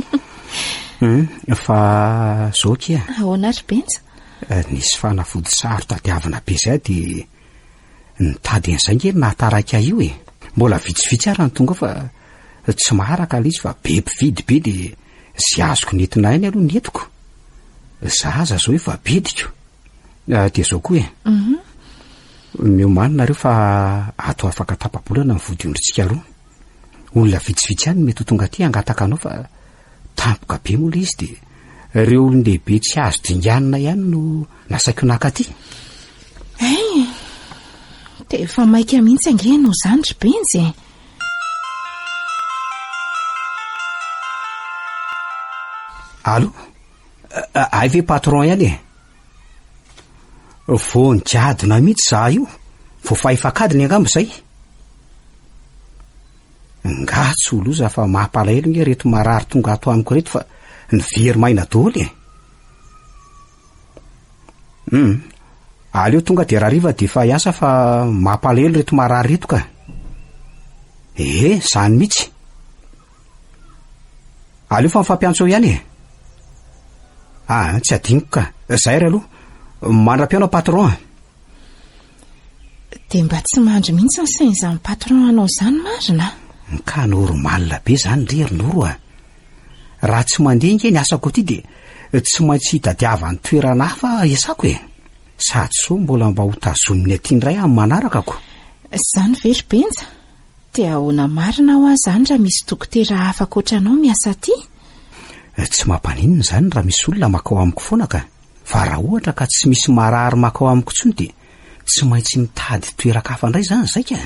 Hum, fa zao akia. Ahoana ry Benja? Eh, nisy fanafody saro-tadiavina be izay dia nitady an'izay nge nahataraiky ahy io e. Mbola vitsivitsy ary ny tonga ao fa tsy maharaka ilay izy fa be mpividy be dia izay azoko nentina ihany aloha nentiko. Za aza zao efa bediko. Eh, dia zao koa e. Mhm. Miomàna nareo fa ato afaka tapa-bolana ny vodiondrintsika roa. Olona vitsivitsy ihany no mety ho tonga aty hangataka anao fa tampoka be moa ilay izy dia ireo olon-dehibe tsy azo dinganina ihany no nasaiko naka aty. Hay, dia efa maika mihitsy ange ianao izany ry Benjy e. Allô? Hay ve patron ihany e? Vao nigadona mihitsy za io, vao fahefak'adiny angamba izay. Nga tsy ho loza fa mampalahelo nge reto marary tonga ato amiko reto fa nivery maina daholo e. Hum, aleo tonga dia rariva dia efa hiasa fa mampalahelo reto marary reto ka. Ee, zany mihitsy. Aleo fa mifampiantso eo ihany e. Ah, tsy adinoko ka. Zay ary aloha. Mandra-pihaona patron a. Dia mba tsy mandry mihitsy ny sain'izany patron anao izany marina? Ka normal be izany ry ry Noro a. Raha tsy mandeha ange ny asako aty dia tsy maintsy hitadiavany toerana hafa hiasako e. Sady sao mbola mba ho tazominy aty indray amin'ny manaraka ko. Izany ve ry Benja? Dia ahoana marina hoa izany raha misy dokotera hafa ankoatra anao miasa aty? Tsy mampaninona izany raha misy olona makao amiko foana ka. Fa raha ohatra ka tsy misy marary makao amiko intsony dia tsy maintsy mitady toeran-kafa indray izany izay ka.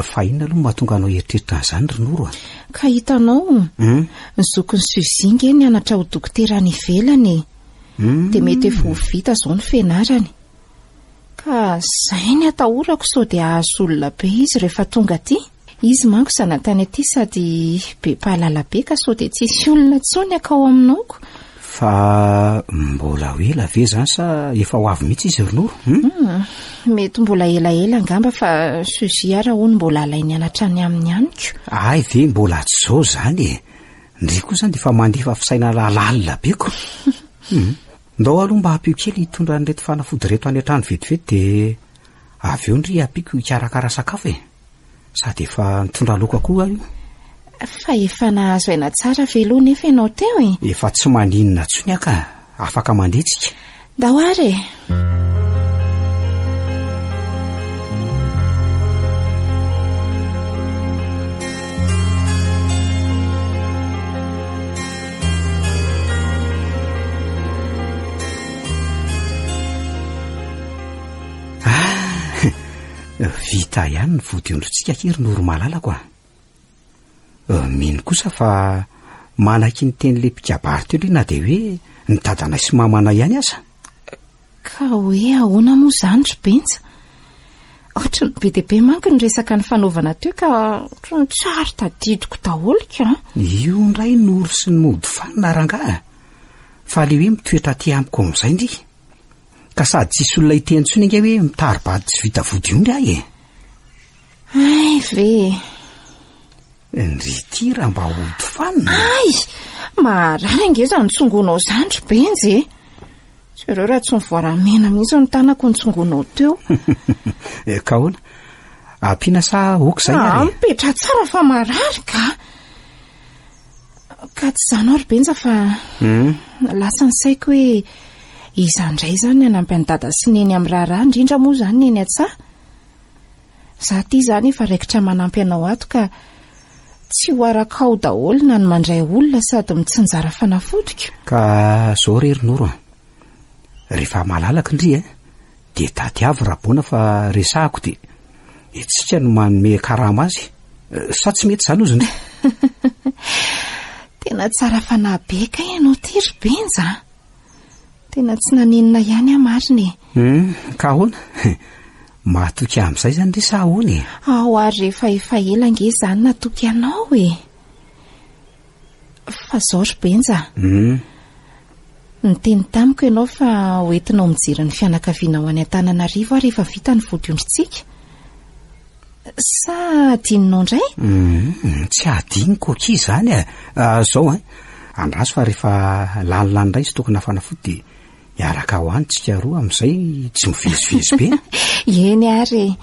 Fa inona aloha no mahatonga anao hieritreritra an'izany ry Noro a? Ka hitanao, Hmm? ny zokin'i Suzy nge nianatra ho dokotera any ivelany e. Hmm. Dia mety efa ho vita izao ny fianarany. Ka izay ny atahorako sao dia hahazo olona be izy rehefa tonga aty. Izy manko zanatany aty sady be mpahalala be ka sao dia tsy hisy olona intsony hakao aminao ko. Fa mbola ho ela ve izany sa efa ho avy mihitsy izy ry Noro? Hum? Hmm, mety mbola elaela angamba fa Suzy ara hono mbola alainy hianatra any aminy ihany ko. Hay ve mbola tsy izao izany e! Ndry koa izany dia efa mandefa fisainana lalina be ko. Hum. Ndao aloha mba ampio kely hitondra an'ireto fanafody ireto any an-trano vetivety dia avy eo ndry ampiako hikarakara sakafo e! Sady efa nitondra loka koa aho io. Fa efa nahazo aina tsara ve aloha nefa ianao teo e? Efa tsy maninona intsony aho ka, afaka mandeha tsika. Ndao ary e! Ah! Vita ihany ny vodiondrintsika akia ry Noro malalako a! Mino kosa fa manaiky ny tenin'ilay mpikabary teo ndry na dia hoe ny dadanay sy mamanay ihany aza. Ka hoe ahoana moa izany ry Benja? Ohatry ny be dia be manko ny resaka nifanaovana teo ka ohatry ny tsy ary tadidiko daholo ka. Io indray Noro sy ny mody fanina rangahy a! Fa le hoe mitoetra aty amiko amin'izay ndry. Ka sady tsisy olona hiteny intsony ange hoe mitari-bady tsy vita vodiondry aho e! Hay ve e! Ndry ity raha mba hody fanina. Hay! Maharary ange izany tsongonao izany ry Benja e! Jereo raha tsy nivoaramena mihitsy ny tanako nitsongonao teo. Eh, ka ahoana? Ampiana sa ok izay ary? Ah, mipetraha tsara fa marary ka. Ka tsy izany aho ry Benja fa hmm? lasa ny saiko hoe iza indray izany ny hanampy an'i Dada sy Neny amin'ny raharaha, indrindra moa izany Neny an-tsaha. Za ty izany efa raikitra manampy anao ato ka tsy ho arakao daholo na ny mandray olona sady mitsinjara fanafodiko. Ka zao re ry Noro a! Rehefa malalaka ndry e, dia tadiavo Rabona fa resahako dia itsika no manome karama azy. Sa tsy mety izany ozy ndry? Tena tsara fanahy be kay ianao ty ry Benja a! Tena tsy nanenina ihany aho marina e. Hum, ka ahoana? Mahatoky amin'izay izany re sa ahoana e? Ao ary rehefa efa ela ange izany natoky anao e. Fa zao ry Benja. Hum. Niteny tamiko ianao fa hoentinao mijery ny fianakavianao any Antananarivo aho rehefa vita ny vodiondrintsika. Sa adinonao indray? Hum, tsy adinoko akia izany e. Ah, zao an, andraso fa rehefa lanilany indray izy tokony fanafody dia hiaraka ho any tsika roa amin'izay tsy mivezivezy be. Eny ary e.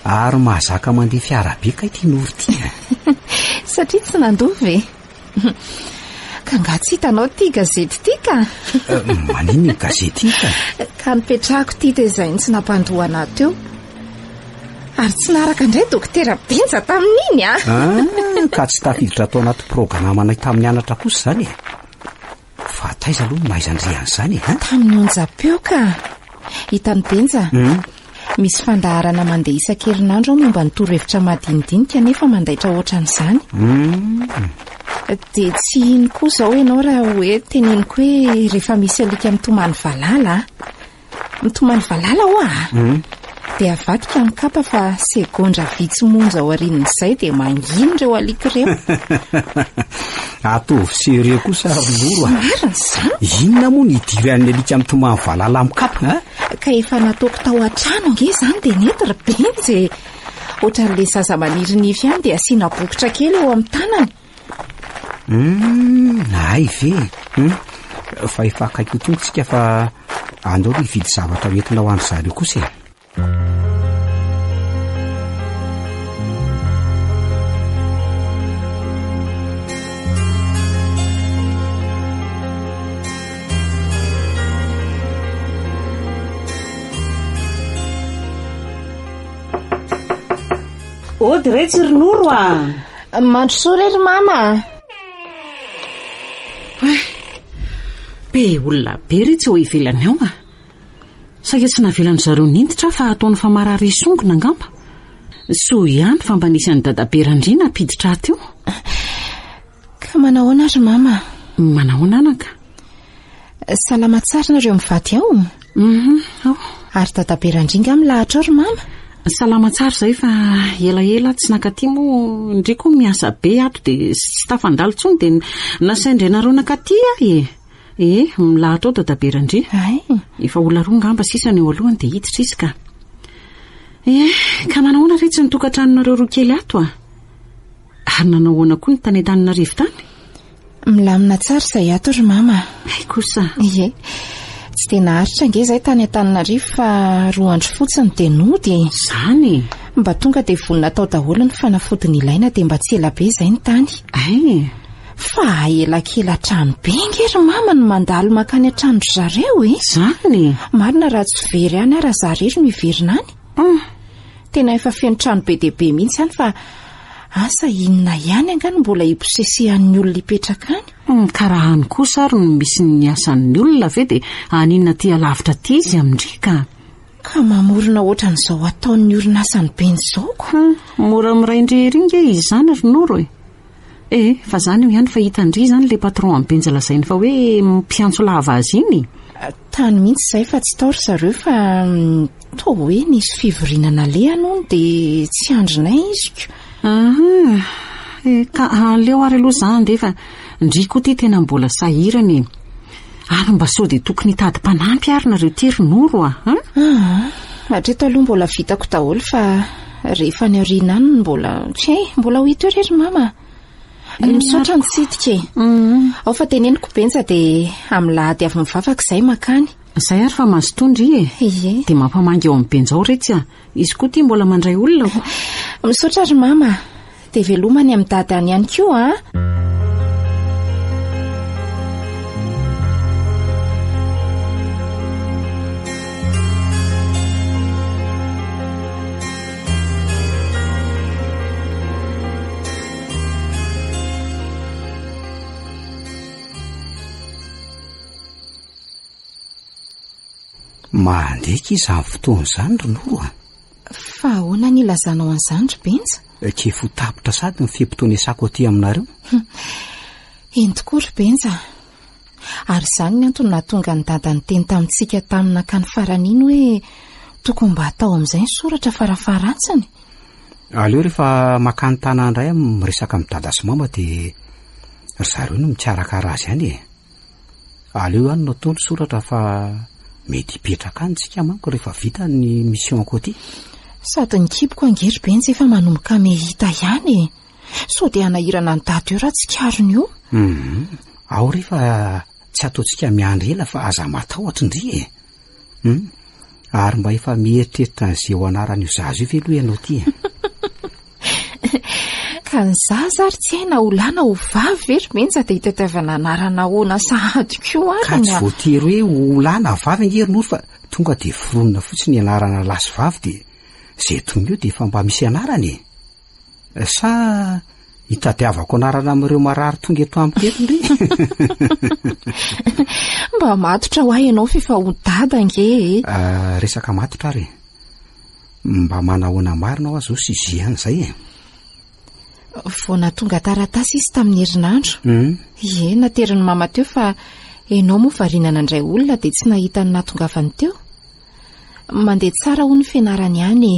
Ary mahazaka mandeha fiara be kay ity Noro ity a! Satria tsy nandoa ve? Ka angaha tsy hitanao ity gazety ity ka? Eh, maninona iny gazety iny ka? Ka nipetrahako ity dia izay no tsy nampandoa anà teo. Ary tsy naharaka indray Dokotera Benja tamin'iny a! Ah, ka tsy tafiditra tao anaty programanay tamin'ny anatra kosa izany e. Fa taiza aloha no nahaizan-dry an'izany e? Tamin'ny onjam-peo ka! Hitan'i Benja? Hmm? Misy fandaharana mandeha isan-kerinandro ao momba ny torohevitra madinidinika nefa mandaitra ohatran'izany. Hmm. Dia tsy hino koa izao ianao raha hoe teneniko hoe rehefa misy alika mitomany valala a! Mitomany valala hoa a! Hmm. Dia avadika ny kapa fa segondra vitsy monja aorian'izay dia mangina ireo alika ireo. Ataovy sérieux kosa ry Noro a! Marina izany. Inona moa ny idiran'ny alika mitomany valala amin'ny kapa a? Ka efa nataoko tao an-trano ange izany dia nety ry Benja e! Ohatran'ilay zaza maniry nify ihany dia asiana bokotra kely eo amin'ny tanany. Hum, hay ve? Hum, fa efa akaiky ho tonga tsika fa andao aloha hividy zavatra hoentina ho an-dry zareo kosa e. Ody re tsy ry Noro a! Mandrosoa re ry mama a! Oay! Be olona be re tsy ao ivelany ao a! Saika tsy navelan-dry zareo niditra aho fa ataony fa marary hisongona angamba. Soa ihany fa mba nisy an'i Dadabe Randria nampiditra ahy teo. Ka manahoana ry mama? Manahoana anaka? Salama tsara nareo mivady ao? Mhm, ao. Ary Dadabe Randria nga milahatra ao ry mama? Salama tsara izay fa elaela tsy nankaty moa ndry koa miasa be ato dia tsy tafandalo intsony dia nasain-drenareo nankaty aho e. Eh, milahatra ao Dadabe Randria. Ay. Efa olona roa ngamba sisa no eo alohany dia hiditra izy ka. Eh, ka manahoana re tsy ny tokantranonareo roa kely ato a? Ary nanao ahoana koa ny tany Antananarivo tany? Milamina tsara izay ato ry mama a! Hay kosa! Ie. Tsy dia naharitra ange izahay tany Antananarivo fa roa andro fotsiny dia nody e! Izany e! Mba tonga dia vonona tao daholo ny fanafody nilaina dia mba tsy ela be izay ny tany. Hay e! Fa elakelan-trano be ange ry mama no mandalo mankany an-tranon-dry zareo e! Izany e! Marina raha tsy very any aho raha za irery no hiverina any. Hum! Tena efa feno trano be dia be mihitsy any fa asa inona ihany angaha no mbola hibosesehan'ny olona hipetraka any? Hum, ka raha any kosa ary no misy ny asan'ny olona ve dia haninona aty alavitra aty izy amin-dry ka? Ka mamorona ohatran'izao ataon'ny orinasan'i Benja izao ko! Hum, mora miray-ndry ery nge izy izany ry Noro e! Eh, fa zany io ihany fa hitan-dry izany le patron an'i Benja lazainy fa hoe mpiantso lava azy iny? Tany mihitsy izay fa tsy tao ry zareo fa toa hoe nisy fivoriana nalehany hono dia tsy andrinay izy ko. Aha, eh, ka aleo ary aloha za handeha fa ndry koa ty tena mbola sahirana e. Ary mba sao dia tokony hitady mpanampy ary nareo ty ry Noro a, an? Aa, hatreto aloha mbola vitako daholo fa rehefa any aoriana any no mbola, tsy hay, mbola ho hita eo re ry mama a. Misaotra nitsidika e. Ao fa teneniko Benja dia amin'ny lahady avy mivavaka izay mankany. Izay ary fa mazotoa ndry e. Ie. Dia mampamangy eo amin'i Benja ao retsy a. Izy koa ity mbola mandray olona ko. Misaotra ry mama a. Dia veloma any amin'i dada any ihany koa a. Mandeha akia izany fotoana izany ry Noro a! Fa ahoana ny ilazanao an'izany ry Benja? K'efa ho tapitra sady ny fe-potoana iasako aty aminareo. Eny tokoa ry Benja a! Ary izany ny antony nahatonga an'i Dada niteny tamintsika tamin'ny nankany farany iny hoe tokony mba hatao amin'izay ny soratra farafaharatsiny. Aleo rehefa makany tanà indray aho miresaka amin'i Dada sy Mama dia ry zareo no mikarakara azy any e! Aleo ihany no atao ny soratra fa mety hipetraka any tsika manko rehefa vita ny mission-ko aty. Sady ny kiboko ange ry Benja efa manomboka mehita ihany e! Sao dia hanahirana an'i Dada eo raha tsikariny io. Hum, ao re fa tsy ataontsika miandry ela fa aza matahotra ndry e! Hum, ary mba efa mieritreritra an'izay ho anaran'io zaza io ve aloha ianao ity e? Ka ny zaza ary tsy hay na ho lahy na ho vavy ve ry Benja dia hitadiavana anarana ahoana sahady koa ary Ka tsy voatery hoe ho lahy na vavy ange ry Noro fa tonga dia foronina fotsiny ny anarana lahy sy vavy dia izay tonga eo dia efa mba misy anarana e! Sa hitadiavako anarana amin'ireo marary tonga eto amiko eto ndry? Mba matotra ho ahy ianao f'efa ho dada ange e! Ah, resaka matotra ary e! Mba manahoana marina hoa zao sujet an zay e? Vao nahatonga taratasy izy tamin'ny herinandro. Ie, naterin'i mama teo fa ianao moa variana nandray olona dia tsy nahita ny nahatongavany teo. Mandeha tsara hono ny fianarany any e.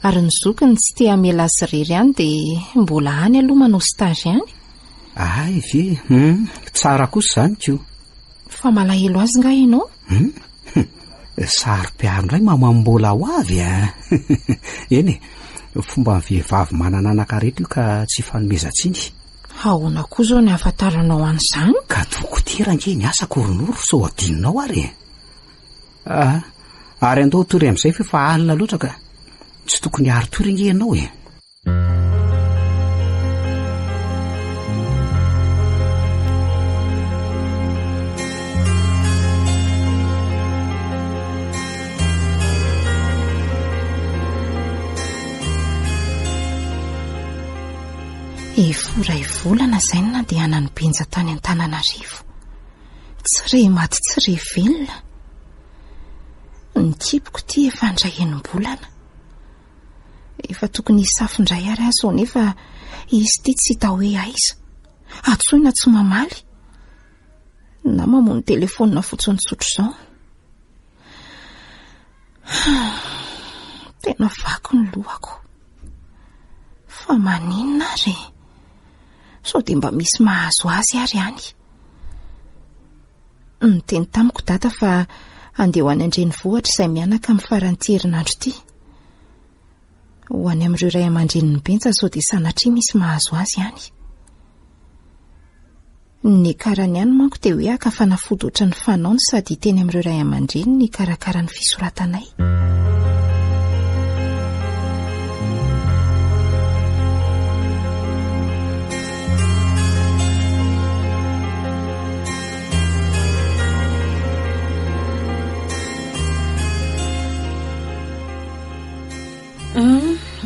Ary ny zokiny tsy te hamela azy irery any dia mbola any aloha manao stage any. Hay ve? Hum, tsara kosa izany ko. Fa malahelo azy nga ianao? Hum, saro-piaro indray mama mbola ho avy a! Eny e, fomban'ny vehivavy manana anaka rehetra io ka tsy ifanomezan-tsiny. Ahoana koa izao ny ahafantaranao an'izany? Ka dokotera ange ny asako ry Noro sao adinonao ary e! Ah, ary andao hatory amin'izay f'efa alina loatra ka. Tsy tokony hiari-tory ange ianao e! Efa iray volana izay no nandehanan'i Benja tany Antananarivo. Tsy re maty tsy re velona. Ny kiboko ity efa handray enim-bolana. Efa tokony hisafo indray ary aho izao nefa izy ity tsy hita hoe aiza. Antsoina tsy mamaly. Na mamono telefaonina fotsiny tsotra izao. Tena vaky ny lohako. Fa maninona ary e? Sao dia mba misy mahazo azy ary any. Niteny tamiko dada fa handeha ho any an-drenivohitra izay mianaka amin'ny faran'ity herinandro ity. Ho any amin'ireo ray aman-drenin'i Benja sao dia sanatria misy mahazo azy any. Ny niakarany any manko dia hoe haka fanafody ohatran'ny fanaony sady hiteny amin'ireo ray aman-dreniny hikarakara ny fisoratanay.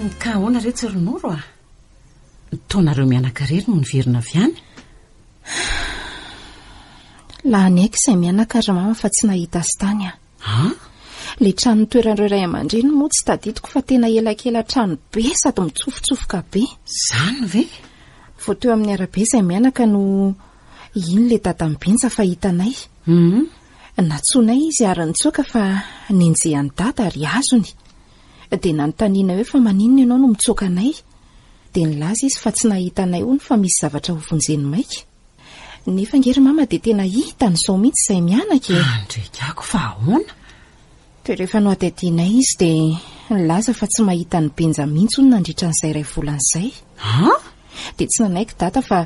Ka ahoana re tsy ry Noro a? Toa nareo mianaka irery no niverina avy any? Lany aiko izay mianaka ry mama fa tsy nahita azy tany aho. An? Ilay trano nitoeran'ireo ray aman-dreniny moa tsy tadidiko fa tena elakela-trano be sady mitsofotsofoka be. Izany ve? Vao teo amin'ny arabe izay mianaka no iny ilay dadan'i Benja fa hitanay. Hum. Nantsoinay izy ary nitsoaka fa nenjehan'i dada ary azony. Dia nanontanianay hoe fa maninona ianao no mitsoaka anay? Dia nilaza izy fa tsy nahita anay hono fa misy zavatra hovonjeny maika. Nefa ange ry mama dia tena hitany izao mihitsy izay mianaka e! Andrekako fa ahoana? Dia rehefa nohadihadianay izy dia nilaza fa tsy mahita an'i Benja mihitsy hono nandritra an'izay iray volana izay. An? Dia tsy nanaiky dada fa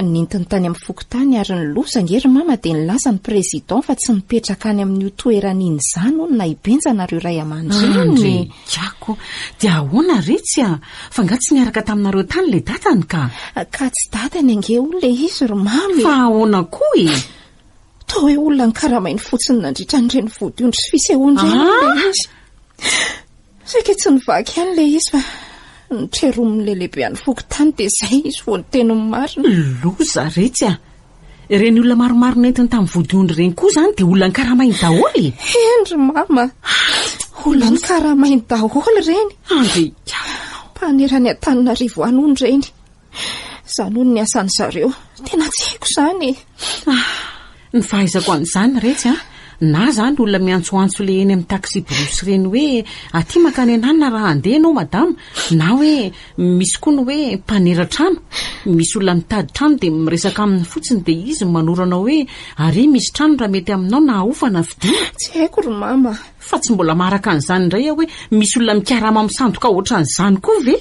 nentiny tany amin'ny fokontany ary ny loza ange ry mama dia nilaza ny président fa tsy mipetraka any amin'io toerana iny izany hono na i Benja na ireo ray aman-dreniny. Andrekako! Dia ahoana retsy a? Fa nga tsy niaraka taminareo tany ilay dadany ka? Ka tsy dadany ange hono ilay izy ry mama e! Fa ahoana koa e? Toa hoe olona nokaramainy fotsiny nandritra an'ireny vodiondry sy fisehoana ireny hono ilay izy. Saika tsy nivaky ihany ilay izy fa notreromin'ilay lehiben'ny fokontany dia izay izy vao niteny ny marina. Loza retsy a! Ireny olona maromaro nentiny tamin'ny vodiondry ireny koa izany dia olona nokaramainy daholo e! Eny ry mama! Olona nokaramainy daholo ireny. Andriamanitra! Mpanera any Antananarivo any hono ireny. Izany hono ny asan'ny zareo. Tena tsy haiko izany e. Ah, ny fahaizako an'izany retsy an, na izany olona miantsoantso le eny amin'ny taxi-brousse ireny hoe aty mankany ananona raha handeha ianao madama, na hoe misy koa ny hoe mpanera trano, misy olona mitady trano dia miresaka aminy fotsiny dia izy no manoro anao hoe ary misy trano raha mety aminao na ahofa na vidiana. Tsy haiko ry mama. Fa tsy mbola maharaka an'izany indray aho hoe misy olona mikarama misandoka ohatran'izany koa ve?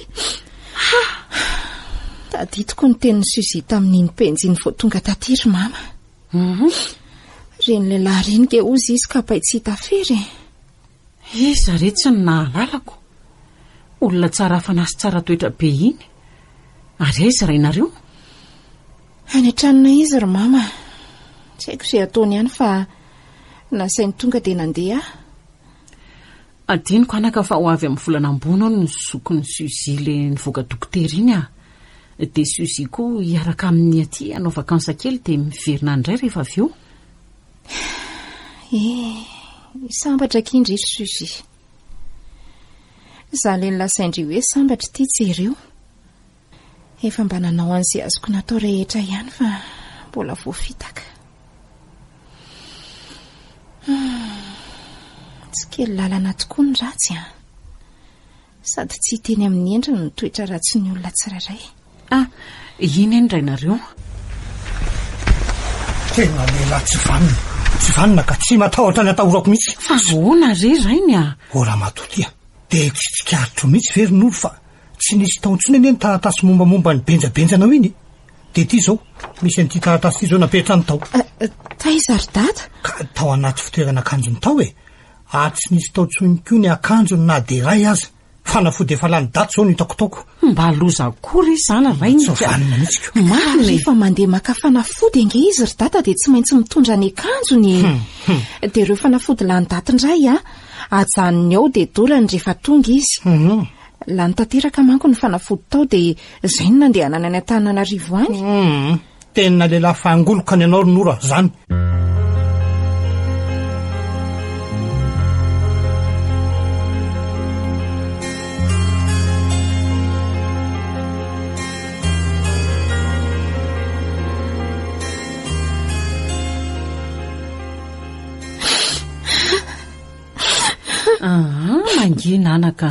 Ha! Tadidiko ny tenin'i Suzy tamin'iny penjy iny vao tonga taty ry mama. Mhm. Ireny lehilahy ireny nge hozy izy kapay tsy hita firy e. Iza re tsy ny nahalalako? Olona tsara fanahy sy tsara toetra be iny. Ary aiza rainareo? Any an-tranonay izy ry mama. Tsy haiko izay ataony any fa nasainy tonga dia nandeha aho. Adinoko anaka fa ho avy amin'ny volana ambony hono ny zokin'i Suzy le nivoaka dokotera iny ah. Dia Suzy koa hiaraka aminy aty hanao vacances kely dia miverina any indray rehefa avy eo. Eh, sambatra akia ndry ry Suzy. Za le nolazain-dry hoe sambatra ity jereo. Efa mba nanao an'izay azoko natao rehetra ihany fa mbola voafitaka. Tsy kely lalana tokoa ny ratsy an. Sady tsy hita eny amin'ny endriny ny toetra ratsin'ny olona tsirairay. Ah, iny eny rainareo. Tena lehilahy tsy vanona. Tsy vanona ka tsy matahotra ny atahorako mihitsy. Fa ahoana re rainy a? O ramatoa ty a, dia tsy tsikaritro mihitsy ve ry Noro fa tsy nisy tao intsony anie ny taratasy mombamomba ny benjabenjanao iny e? Dia ity izao, misy an'ity taratasy ity izao napetrany tao. Taiza ry dada? Ka tao anaty fitoerana akanjony tao e. Ary tsy nisy tao intsony koa ny akanjony na dia iray aza. Fanafody efa lany daty izao no hitako taoko. Mba loza koa re izany rainy ka. Tsy vanona mihitsy ko. Marina e. Rehefa mandeha maka fanafody ange izy ry dada dia tsy maintsy mitondra ny akanjony e. Dia ireo fanafody lany daty indray a, ajanony ao dia dorany rehefa tonga izy. Lany tanteraka manko ny fanafody tao dia izay no nandehanany any Antananarivo any. Hum, tena lehilahy fangoloka ny anao ry Noro a, zany. Aa, mangina anaka.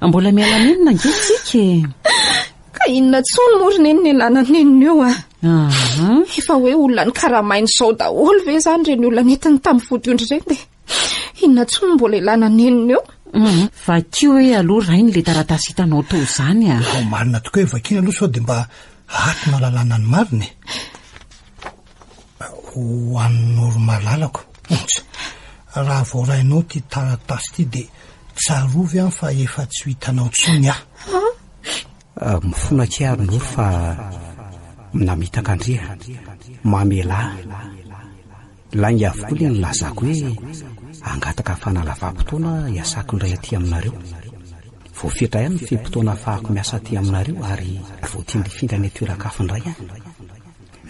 Mbola miala nenina ange tsika e. Ka inona tsony moa ry neny ny ilana nenina io a? Aa. Efa hoe olona nikaramainy izao daholo ve izany ireny olona nentiny tamin'ny vodiondry ireny dia inona tsony no mbola ilana nenina eo? Hum, vakio hoe aloha rainy ilay taratasy hitanao tao izany a. Ao marina tokoa hoe vakiana aloha sao dia mba ato no ahalalana ny marina e. Ho an'i Noro malalako, ontsa, raha voarainao ity taratasy ity dia tsarovy aho fa efa tsy ho hitanao intsony aho. Ah, mifona akia ary Noro fa namitaka an-dry a. Mamelà. Lainga avokoa ilay nilazako hoe hangataka fanalavam-potoana hiasako indray aty aminareo. Voafetra ihany ny fe-potoana ahafahako miasa aty aminareo ary voatendry hifindra any an-toeran-kafa indray aho.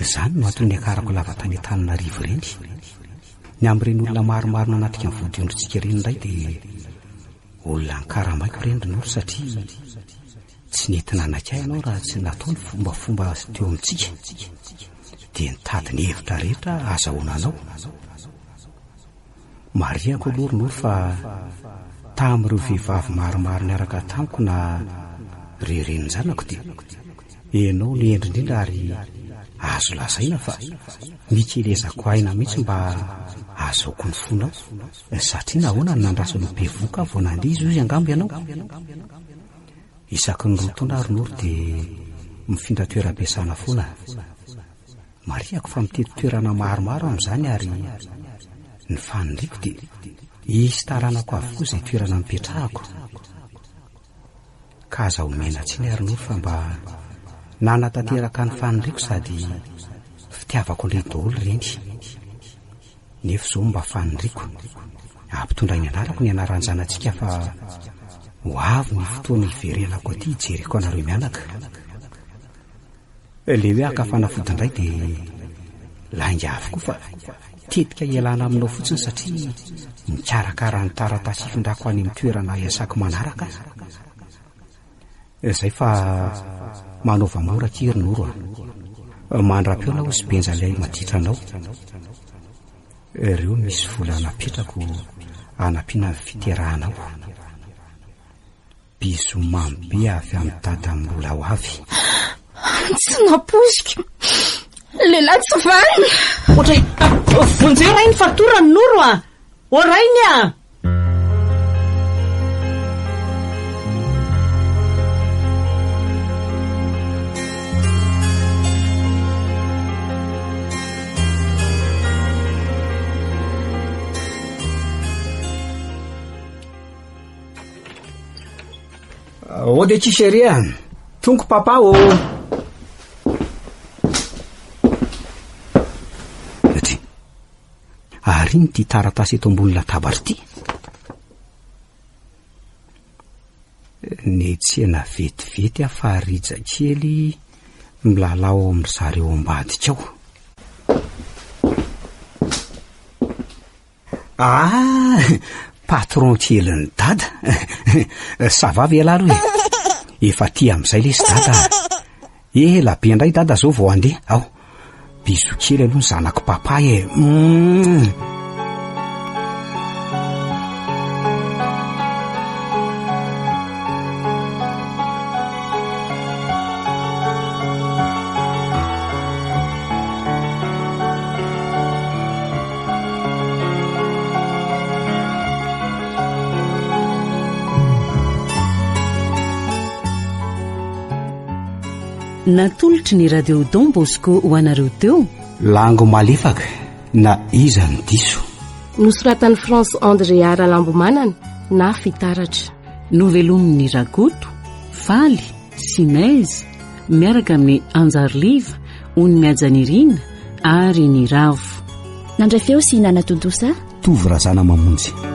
Izany no antony niakarako lava tany Antananarivo ireny. Ny amin'ireny olona maromaro nanatrika ny vodiondrintsika ireny indray dia olona ankaramaiko ireny ry Noro satria tsy nety nanaiky ahy ianao raha tsy natao ny fombafomba teo amintsika. Dia nitady ny hevitra rehetra ahazahoana anao. Marihako aloha ry Noro fa tamin'ireo vehivavy maromaro niaraka tamiko na ireo renin-janako dia ianao no hendry indrindra ary azo lazaina fa nikelezako aina mihitsy mba ahazoako ny fonao satria nahoana no nandrasana ho bevohoka aho vao nandeha izy hoy angamba ianao? Isaky ny roa taona ary Noro dia mifindra toeram-piasana foana. Marihako fa mitety toerana maromaro amin'izany ary ny faniriako dia hisy taranako avokoa izay toerana nipetrahako. Ka aza omena tsiny ary Noro fa mba nanatanteraka ny faniriako sady fitiavako indray daholo ireny. Nefa izao mba faniriako, ampitondray ny anarako ny anaran-janatsika fa ho avy ny fotoana hiverenako aty hijereko anareo mianaka. Le hoe haka fanafody indray dia lainga avokoa fa tetika hialana aminao fotsiny satria mikarakara ny taratasy hifindrako any amin'ny toerana hiasako manaraka aho. Izay fa manaova mora akia ry Noro a. Mandra-peo na hozy Benja ilay maditra anao. Ireo misy vola napetrako hanampiana ny fiterahanao. Bisous mamy be avy amin'i Dada mbola ho avy. Tsy nampoiziko. Lehilahy tsy vanona. Ohatray, vonjeo Rainy fa torany Noro a! Ô Rainy a! Ody akia chérie a! Tonga papa ô! Ty. Ary ino ity taratasy eto ambony latabatra ity? Netsena vetivety aho fa rija kely milalao ao amin-dry zareo ambadika ao. Ah! Patron kelin'i Dada! Ça va ve ialahy aloha e? Efa aty amin'izay lesy Dada a! Ela be indray Dada zao vao handeha, ao! Bisous kely aloha ny zanako papa e! Humm! Natolotry ny Radio Don Bosco ho anareo teo. Lango malefaka na iza no diso. Nosoratan'i France Andrea Ralambomanana na Fitaratra. Novelomin'i Rakoto, Faly, Simezy, miaraka amin'i Anjariliva, Ony Mihajanirina ary Niravo. Nandray feo sy nanatontosa. Tovo Razanamamonjy.